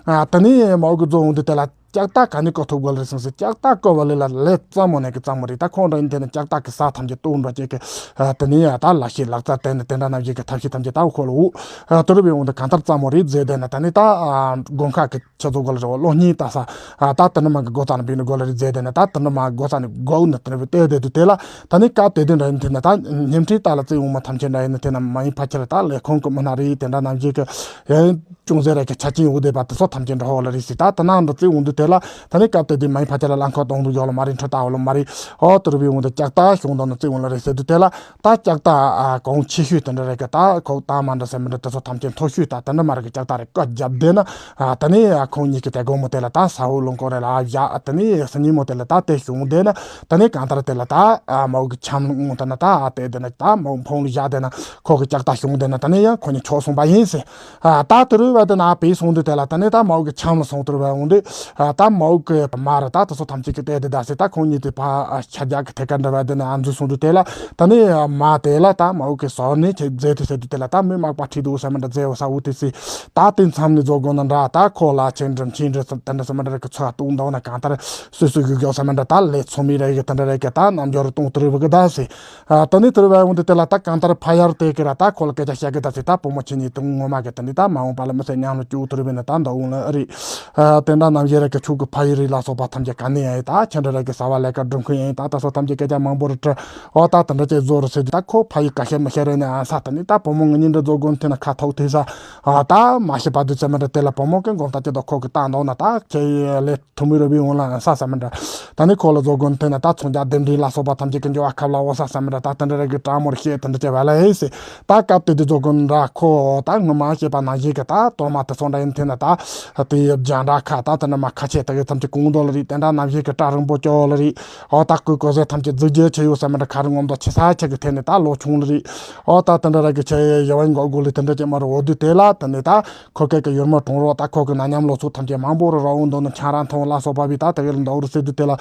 ཨ་དེ་ནས་མའུ་གི་རྫོགས་འོང་དུས་དེ་ལ། ལྕགས་རྟ་ག་ནས་བཀོད་ཐུབ་དགོས་ལེ་སོང་ཟེར། ལྕགས་རྟ་བཀོད་པ་ལས་ལ་ལས་རྩ་མོ་ནས་ཀྱི་རྩ་མོ་རེད། ད་ཁོང་འདྲ་ཡིན་དེ་ནས་ལྕགས་རྟ་གི་ས་ཐམས་ཅད་གཏོར་འགྲོ་བྱེད་ཀྱི། ཨ་དེ་ནས་ཡ་ད་ལག་ཤེས་ལག་རྩལ་བསྟན་ནས་དེ་འདྲ་ནང་བཞིན་གྱི་ཐབས་ཤེས་ཐམས་ཅད་ད་ཁོ་ལ་འུ། ཨ་དུ་རུ་བའི་འོང་དུ་གང་ལྟར་རྩ་མོ་རེད་མཛད་དེ་ན་ད་ནི་ད་ཨ་དགོན་ཁག་གི་ཆ་ཚོ་གོ་ལ་རེ་བ་གློག་བརྙན་ལྟ་ས། ཨ་ད་དེ་འདྲ་མ་གི་སྒོ་རྩ་ནས་བིང་ནས་གོ་ལ་རེད་མཛད་དེ་ན་ད་དེ་འདྲ་མ་སྒོ་རྩ་ནས་སྒོ་ནས་དེ་འདྲ་བི་ལྟོས་བསྡད་དུས་དེ་ལ་ད་ནི་སྐབས་དེ་དུས་འདྲ་ཡིན་དེ་ན་ད་བརྙན་འཕྲིན་ལྟ་ལ་བརྩི་འོང་མ་ཐམས་ཅད་འདྲ་ཡིན་ན་དེ་ན་མ་ཡིན་ཕལ་ཆེར་ད་ལས་ཁུངས་ཀྱི་མི་སྣ་རེད་དེ་འདྲ་ནང་བཞིན་གྱི། ཡང་ཅུང་ཟད་རེ་གི་ཆ་རྐྱེན་འོ་དེ་པ་དེ་ཚོ་ཐམས་ཅད་འདྲ་ཧོ་ལ་རེད་ཟེར། ད་དེ་ནང་འདྲ་བརྩི་འོང་དུས་དེ་ལ་ད་ནི་སྐབས་དེ་དུས་མ་ཡིན་ཕལ་ཆེར་ལ་རླངས་འཁོར་གཏོང་འདུག་ཡོད་ལ་མ་རེད། འཕྲུལ་རྟ་འོ་ལ་མ་རེད། ཨོ་དུ་རུ་བའི་འོང་དུ་ལྕགས་རྟ་ཤོང་དང་ནི་བརྩི་འོང་ལ་རེད་ཟེར་དུས་དེ་ལ་ད་ལྕགས་རྟ་ཨ་གོང་ཆེ་ཤོས་དེ་འདྲ་རེ་གི་ད་ཁོག་ཏང་མ་འདྲ་ཟེར་མི་འདྲ་དེ་ཚོ་ཐམས་ཅད་མཐོ་ཤོས་ད་དེ་འདྲ་མ་རེ་གི་ལྕགས་རྟ་རེ་བཀའ་བརྒྱབ་བསྡད་ན། ཨ་དེ་ནས་ཨ་ཁོང་གཉིས་ཀྱི་དེ་དགོང་མོ་དེ་ལ་ད་ས་འོག་རླངས་འཁོར་རེ་ལ་བཞག་ཨ་དེ་ནས་སང་ཉིན་མོ་དེ་ལ་ད་དེ་བྱུང་བསྡད་ན་དེ་ནས་གང་ལྟར་དེ་ལ་ད་ཨ་མའུ་གི་འཆམ་ངོ་ད་ན་ད་ཨ་དེ་དེ་ན་ད་མའུ་འཕོང་ལ་བཞག་བསྡད་ན་ཁོ་གི་ལྕགས་རྟ་བྱུང་བསྡད་ན་དེ་ནས་ཡང་ཁོ་གཉིས་ཆོག་སོང་པ་ཡིན་ཟེར། ཨ་ད་དེ་རུ་བ་དེ་ན་ཨ་པའི་སོང་དུས་དེ་ལ་དེ་ནས་ད་མའུ་གི་འཆམ་ལ་སོང་དེ་རུ་བ་འོང་དུས་ཨ་ད་མའུ་གི་མ་ར་ད་དེ་ཚོ་ཐམས་ཅད་ཀྱི་ལྟས་དེ་ད་ཟེར། ད་ཁོང་གཉིས་དེ་ཕ་ཨ་ཆ་རྒྱག་གི་ཐད་ཀར་འདྲ་བ་དེ་ནས་ཨ་འཛུལ་སོང་དུས་དེ་ལ་དེ་ནས་ཨ་མ་དེ་ལ་ད་མའུ་གི་ཟོར་ནས་ཁྱེད་མཛད་དེ་ཟེར་དུས་དེ་ལ་ད་མི་མག་པ་ཁྲིད་འདུག་ཟེར་མི་འདྲ་མཛད་འོ་ས་འུ་དེ་སི། ད་དེ་མཚམས་ནས་རྫོགས་དགོས་ན་འདྲ་ད་ཁོ་ལ་ཆེ་འགྲམ་ཆེ་འགྲམ་དེ་འདྲ་ཟེར་མི་འདྲ་རེ་གི་ཚོ་གཏོང་འདུག་ན་གང་ལྟར་སོ་སོ་གི་གོ་ས་མི་འདྲ་ད་ལས་ཚོ་མི་རེ་གི་དེ་འདྲ་རེ་གི་ད་རྣམ་འགྱུར་གཏོང་དུ་རེ་བུ་གི་ད་སི། ཨ་ད་ནི་དེ་རུ་བ་འོང་དུས་དེ་ལ་ད་གང་ལྟར་ཕ་ཡར་དེ་གི་ར་ད་ཁོ་ལ་སྐད་ཆ་བཤད་གི་ད་སི། ད་བུ་མོ་ཁྱེད་གཉིས་དུང་ངོ་མ་གི་དེ་ནི་ད་མ་འོངས་པ་ལ་མི་ཚེ་ཉམས་ལ་བཅུག་དེ་རུ་བས་ནི་ད་འདུག་འོང་ལ་ཨ་རི། ཨ་དེ་འདྲ་ནམ་ཞིག་རེ་གི་ཆུ་གི་ཕ་ཡི་རི་ལ་སོགས་པ་ཐམས་ཅད་ག་ནས་ཡང་ད་ཁྱེད་འདྲ་རེ་གི་ཟ་བ་ལས་ཀ་སྒྲུབ་མཁན་ཡང་ད་ད་སོ་ཐམས་ཅད་སྐད་ཆ་མང་པོ་རེ་དྲི། ཨོ་ད་དེ་འདྲ་ཅིག་བཟོ་རུ་ཟེར་དུས་ད་ཁོ་ཕ་ཡི་ཀ་ཤེད་མི་ཤེད་རེ་ནས་ཨ་ས་ད་ནི་ད་བུ་མོ་ངེད་གཉིས་འདྲ་བཟོ་དགོས་ཐེ་ན་ཁ་ཐོག་ཐེ་ས། ཨ་ད་མ་ཤེས་པ་དུས་ཚོད་མི་འདྲ་དེ་ལ་བུ་མོ་གི་མགོ་ལྟ་ཅི་ད་ཁོ་གི་ལྟ་འདོག་ན་ད་ཁྱེད་ལས་ཐུ་མི་རུ་བི་འོང་ལ་ཨ་ས་ས་མི་འདྲ། ད་ནི་ཁོ་ལ་བཟོ་དགོས་ཐེ་ན་ད་ཚོང་རྒྱག་ལྡེམ་འདྲི་ལ་སོགས་པ་ཐམས་ཅད་ཀྱི་འགྱུར་བ་ཁབ་ལ་འོ་ས་ས་མི་འདྲ་ད་དེ་འདྲ་རེ་གི་དྲང་མོར་བཤད་དེ་འདྲ་ཅིག་བ་ལ་ཨེ་སི། ད་སྐབས་དེ་དུས་བཟོ་དགོས་འདྲ་ཁོ་ད་ངོ་མ་བཤད་པ་ནང་བཞིན་གི་ད་དོ་མ་དེ་ཚོ་འདྲ་ཡིན་ཐེ་ན་ད་དེ་རྒྱང་འདྲ་ཁ་ད་དེ་འདྲ་མ་ཁ་ཆེ་དེ་གི་ཐམས་ཅད་གོང་དོ་ལ་རེད། དེ་འདྲ་ནམ་ཞིག་གི་སྐྲ་རིང་པོ་ཅོ་ལ་རེད། ཨོ་ད་སྐུའི་གོ་ཟས་ཐམས་ཅད་རྫུ་རྒྱལ་ཆེ་ཡོད་ས་མི་འདྲ་ཁ་རི་ངོམ་དོ་ཆེ་ས་ཆེ་གི་ཐད་ནས་ད་ལོ་ཆུང་ལ་རེད། ཨོ་ད་དེ་འདྲ་ར་གི་ཆེ་ཡེ་བ་འགོག་དགོས་ལི་དེ་འདྲ་ཅིག་མ་རུ་འོ་དུས་དེ་ལ་དེ་ནས་ད་ཁོ་སྐད་གི་ཡུལ་མི་གྲོང་རོགས་ད་ཁོ་གི་ན་མཉམ་ལོ་ཚོ་ཐམས་ཅད་མང་པོ་རུ་ར་འོང་དོ་ནི་ཆང་ར་འཐུང་ལ་སོགས་པ་བི་ད་དེ་གི་ལ་འདའ་རུ་སེ་དུས་དེ་ལ་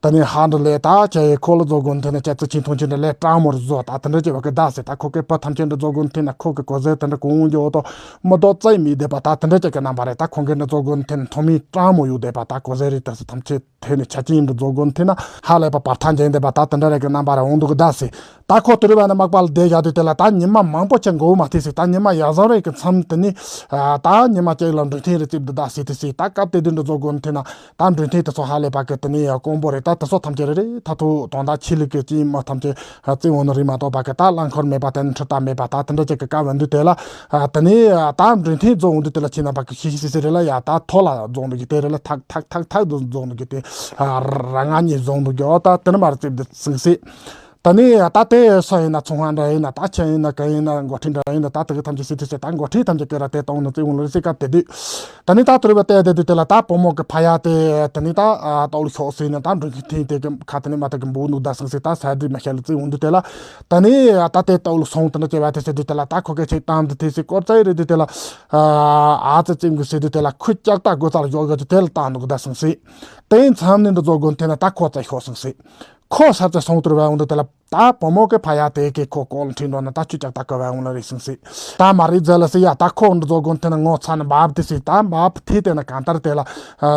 དེ་ནས་ཧ་འདྲ་ལས་ད་ཆེ་ཡེ་ཁོ་ལ་བཟོ་དགོས་ཐེ་ན་ཆེ་ཙི་ཆིན་ཐུང་ཆིན་འདྲ་ལས་སྤྲང་མོ་རུ་བཟོ་ད་དེ་འདྲ་ཅིག་བ་གི་ད་སེ་ད་ཁོ་སྐད་པ་ཐམས་ཅད་འདྲ་བཟོ་དགོས་ཐེ་ན་ཁོ་གི་གོ་ཟས་དེ་འདྲ་གོང་འཇོག་དོ་མི་དོ་རྩིས་མི་བསྡད་པ་ད་དེ་འདྲ་ཅིག་གི་རྣམ་པ་རེད། ད་ཁོང་གི་འདྲ་བཟོ་དགོས་ཐེ་ན་ཐོ་མི་སྤྲང་མོ་ཡོད་བསྡད་པ་ད་གོ་ཟས་རེད་ད་སེ་ཐམས་ཅད། དེ་ནི་ཆ་རྐྱེན་འདི་རྫོགས་དགོན་དེ་ན་ཧ་ལས་པ་བར་ཐག་འཇལ་འདེབས་པ་ད་དེ་འདྲ་རེ་གི་རྣམ་པ་ར་འོང་འདུག་གི་ད་སེ། ད་ཁོ་དུ་རུ་བ་ནི་མག་པ་ལ་བསྡད་བཞག་དུས་དེ་ལ་ད་ཉི་མ་མང་པོ་ཅིག་འགོར་མ་ཐེ་སེ། ད་ཉི་མ་ཡར་ཟང་རེ་གི་མཚམས་དེ་ནི་ད་ཉི་མ་ཅིག་ལ་འགྲུལ་ཐེངས་རེ་རྩིབ་འདུག་ད་སེ་དེ་སེ། ད་སྐབས་དེ་དུས་འདི་རྫོགས་དགོན་དེ་ན་ད་འགྲུལ་ཐེངས་དེ་ཚོ་ཧ་ལས་པ་གི་དེ་ནི་ཡ་དཀོན་པོ་རེད། ད་དེ་ཚོ་ཐམས་ཅད་རེ་རེ་ད་ཐུག་དོན་དག་ཆེ་ལུགས་གི་ཅིག་མ་ཐམས་ཅད་རྩིབ་འོང་ནི་རེད་མ་གཏོགས་པ་གི་ད་རླངས་འཁོར་མེད་པ་དེ་ནི་འཕྲུལ་རྟ་མེད་པ་ད་དེ་འདྲ་ཅིག་གི་སྐབས་འདུག་དེ་ལ། ཨ་དེ་ནས་ཨ་ད་མགྲོན་ཐེངས་རྫོགས་འོང་དུས་དེ་ལ་ཁྱེད་རྣམ་པ་གི་ཤི་ཤི་སི་སི་རེ་ལ་ཡ་ད་ཐོ་ལ་རྫོགས་འདུག་གི་དེ་རེ་ལ་ཐག་ཐག་ཐག་ཐག་ཏུ་རྫོགས་འདུག་གི་དེ་ཨ་ར་ང་གཉིས་རྫོགས་འདུག་གི། ཨོ་ད་དེ་ནས་མར་རྩིབ་དེ་སིང་སི། ད་ནི་ད་དེ་སུ་ཡིན་ན་ཚོང་ཁང་འདྲ་ཡིན་ན་ད་ཆེན་ཡིན་ན་གང་ཡིན་ན་འགོ་ཁྲིད་འདྲ་ཡིན་ན་ད་དེ་གི་ཐམས་ཅད་སྲིད་དུ་བྱེད་ད་འགོ་ཁྲིད་ཐམས་ཅད་ཀྱི་ར་དེ་གཏོང་ནི་བཙུན་དབང་ལ་རེ་སྲིད་ཀ་དེ་དུས། ད་ནི་ད་དུར་བ་དེ་དེ་དུས་དེ་ལ་ད་བུ་མོ་གི་ཕ་ཡ་དེ་ད་ནི་ད་ལྟོགས་ལ་ཤོག་སྲིད་ནི་ད་འགྲུལ་འཁོར་ཐིང་དེ་གི་ཁ་ད་ནི་མ་ད་གི་འབུ་ནུ་ད་སང་སྲིད་ད་ས་དུས་མ་ཤེས་ལ་བཙུན་དབང་དུས་དེ་ལ། ད་ནི་ད་དེ་ལྟོགས་ལ་སོང་ད་ནི་བྱེད་བ་དེ་སྲིད་དུས་དེ་ལ་ད་ཁོ་གི་ཆེ་གཏམ་དུ་དེ་སྲིད་སྐོར་ཙེ་རེད་དུས་དེ་ལ། ཨ་ཙི་ཙིམ་གི་སྲིད་དུས་དེ་ལ་ཁོ་ལྕགས་ད་སྒོ་ཙ་ལ་ཡོག་ཡོག་དུས་དེ་ལ་ད་ནུ་གི་ད་སང་སྲིད། དེ་མཚམས་ནི་འདི་ཚོ་དགོན་དེ་ན་ད་ཁོ་ཙ་ཤོག་སང་སྲིད། ཁོ་ས་ཙ་སོང་དུར་བ་འོང་དུ་དེ་ལ། ད་བུ་མོ་གི་ཕ་ཡ་དེ་གི་ཁོ་ཀོ་ལ་ཁྲིད་འགྲོ་ན་ད་ཆུ་ལྕགས་ད་ཀ་བ་འོང་ལ་རེད་སིང་སི། ད་མ་རེད་ཟེར་ལ་སི་ཡ་ད་ཁོ་འདི་ཚོ་དགོན་དེ་ན་ངོ་ཚ་ན་འབབ་དེ་སི་ད་འབབ་དེ་དེ་ན་གང་ལྟར་དེ་ལ།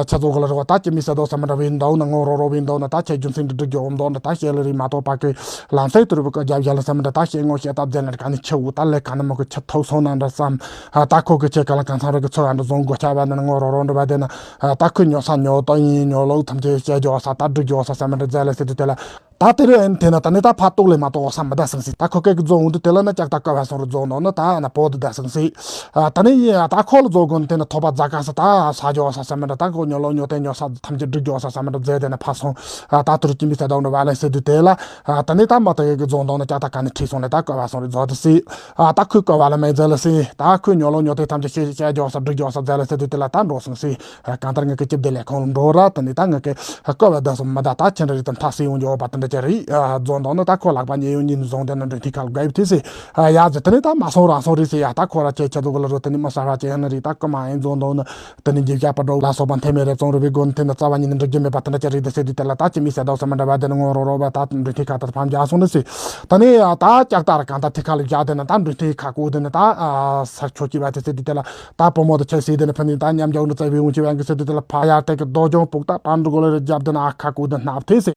ཆ་ཚོ་གོ་ལ་རོ་ད་ཅི་མི་ས་དོ་ས་མ་འདྲ་བའི་འདའུ་ན་ངོ་རོ་རོ་བའི་འདའུ་ན་ད་ཆ་རྒྱུ་མཚན་འདི་འགྲིག་རྒྱུ་འོང་འདོ་ན་ད་ཤེས་ལ་རི་མ་གཏོགས་པ་གི་ལམ་སེ་དུར་བུ་ཀ་རྒྱབ་ཡ་ལ་ས་མ་འདྲ་ད་ཤེས་ངོ་ཤེས་ད་བརྫད་ན་ག་ནི་ཆི་འུ་ད་ལས་ག་ནི་མོ་གི་ཆི་ཐོག་སོང་ན་འདྲ་བསམ། ད་ཁོ་གི་ཆེ་ག་ལ་གང་ཚང་རོ་གི་ཚོ་ཡ་འདྲ་བཟོ་འགོ་ཆ་བ་ན་ངོ་རོ་རོ་འདྲ་བ་དེ་ན། ད་ཁོ་ཉོ་ས་ཉོ་ཏོ་ཡིན་ཉོ་ལོག་ཐམས་ཅད་བཤད་རྒྱོ་ས་ད་འགྲིག་རྒྱོ་ས་ས་མ་འདྲ་རྫ་ལ་སི་དུ་དེ་ལ། ད་དེ་རུ་ཨེན་དེ་ན་ད་ནི་ད་ཕ་ཏོག་ལས་མ་གཏོགས་ས་མི་ད་སང་སི། ད་ཁོ་སྐད་ཀྱི་རྫོང་འོང་དུ་དེ་ལ་ན་ལྕགས་ད་ཀ་བ་སོང་རུ་རྫོང་ནོ་ན་ད་ན་པོ་དུ་ད་སང་སི། ད་ནི་ཡིན་ད་ཁོ་ལ་རྫོང་དགོན་དེ་ན་ཐོབ་པ་རྫ་ཀ་ས་ད་ས་རྒྱོ་ས་ས་མི་འདྲ་ད་ཁོ་ཉོ་ལོག་ཉོ་ཏེ་ཉོ་ས་ཐམས་ཅད་འགྲིག་རྒྱོ་ས་ས་མི་འདྲ་རྫས་དེ་ན་ཕ་སོང་། ད་དུ་རུ་ཅི་མི་ས་ད་འོང་རུ་བ་ལ་སི་དུ་དེ་ལ། ད་ནི་ད་མ་ད་གི་རྫོང་དང་ན་ལྕགས་ད་ཀ་ནི་ཁྲིད་སོང་ལས་ད་ཀ་བ་སོང་རུ་རྫོ་དུ་སི། ད་ཁོས་ཀ་བ་ལ་མེ་རྫ་ལ་སི། ད་ཁོས་ཉོ་ལོག་ཉོ་ཏེ་ཐམས་ཅད་ཤེས་ཤེས་རྒྱོ་ས་འགྲིག་རྒྱོ་ས་རྫ་ལ་སི་དུ་དེ་ལ་ད་འགྲོ་སོང་སི། གང་ལྟར་ངས་ཀྱི་སྐྱིད་བདེ་ལས་ཁོང་ལ་འགྲོ་ར་དེ་ནས་ད་ངས་ཀྱི་བསྐོ་བའི་བདག་སོང་མི་ད་ད་ཁྱེད་འདྲ་རིགས་དང་ཐག་སྲིད་ཡོང་རྒྱུ་བ་དེ་འདྲ་ཅི་རེད། རྫོང་དང་ནི་ད་ཁོ་ལག་པ་ཉེ་ཡོང་ཉིན་བཟུང་དེ་ན་འདྲེན་ཐིག་ཁ་ལ་དགའ་ཡིབ་དེ་སི། ཡ་ཟེར་དེ་ནས་ད་མ་སོང་རང་སོང་རེད་ཟེར་ཡ་ད་ཁོ་ར་ཁྱེད་ཁྱེད་ཚོ་གི་ལ་རོ་དེ་ནས་མ་ས་ར་ཅེ་ཧ་ན་རིགས་ད་ཀི་མ་ཡིན་རྫོང་དང་ནི་དེ་ནས་འཇིབ་བྱ་པ་འགྲོ་ལ་སོགས་པ་འཐེན་མེད་རེད། རྫོང་རུ་བའི་སྒོ་ནས་འཐེན་ན་རྩ་བ་ཉིད་ནས་འགྲིག་རྒྱུ་མེད་པ་དེ་འདྲ་ཅི་རེད་དེ་སི་དུས་དེ་ལ་ད་ཅི་མི་ཟེར་དོགས་ས་མི་འདྲ་བ་དེ་ནས་ངོ་རོ་རོ་བ་ད་འདྲེན་ཐིག་ཁ་ད་ཕམ་རྒྱག་སོང་ནི་སི། ད་ནས་ད་ལྕགས་དར་གང་ད་ཐིག་ཁ་ལ་བཞག་དེ་ན་ད་འདྲེན་ཐིག་ཁ་ཀུ་དེ་ནས་ད་ས་ཆོ་གི་བ་དེ་སི་དུས་དེ་ལ། ད་བུ་མོ་དང་ཁྱེད་སྲིད་དེ་ནས་ཕན་ཚུན་ད་མཉམ་འཇོག་ནི་རྩ་བའི་འོང་ཆེ་བའི་ཨང་ཀི་སྲིད་དེ་དེ་ལ་ཕ་ཡར་དེ་གི་རྡོ་ལྗོངས་སྤུག་ད་པང་འགྲོ་གོ་ལ་རེ་རྒྱབ་དེ་ན་ཨ་ཁ་ཀུ་དེ་སྣབས་ཐེ་སི།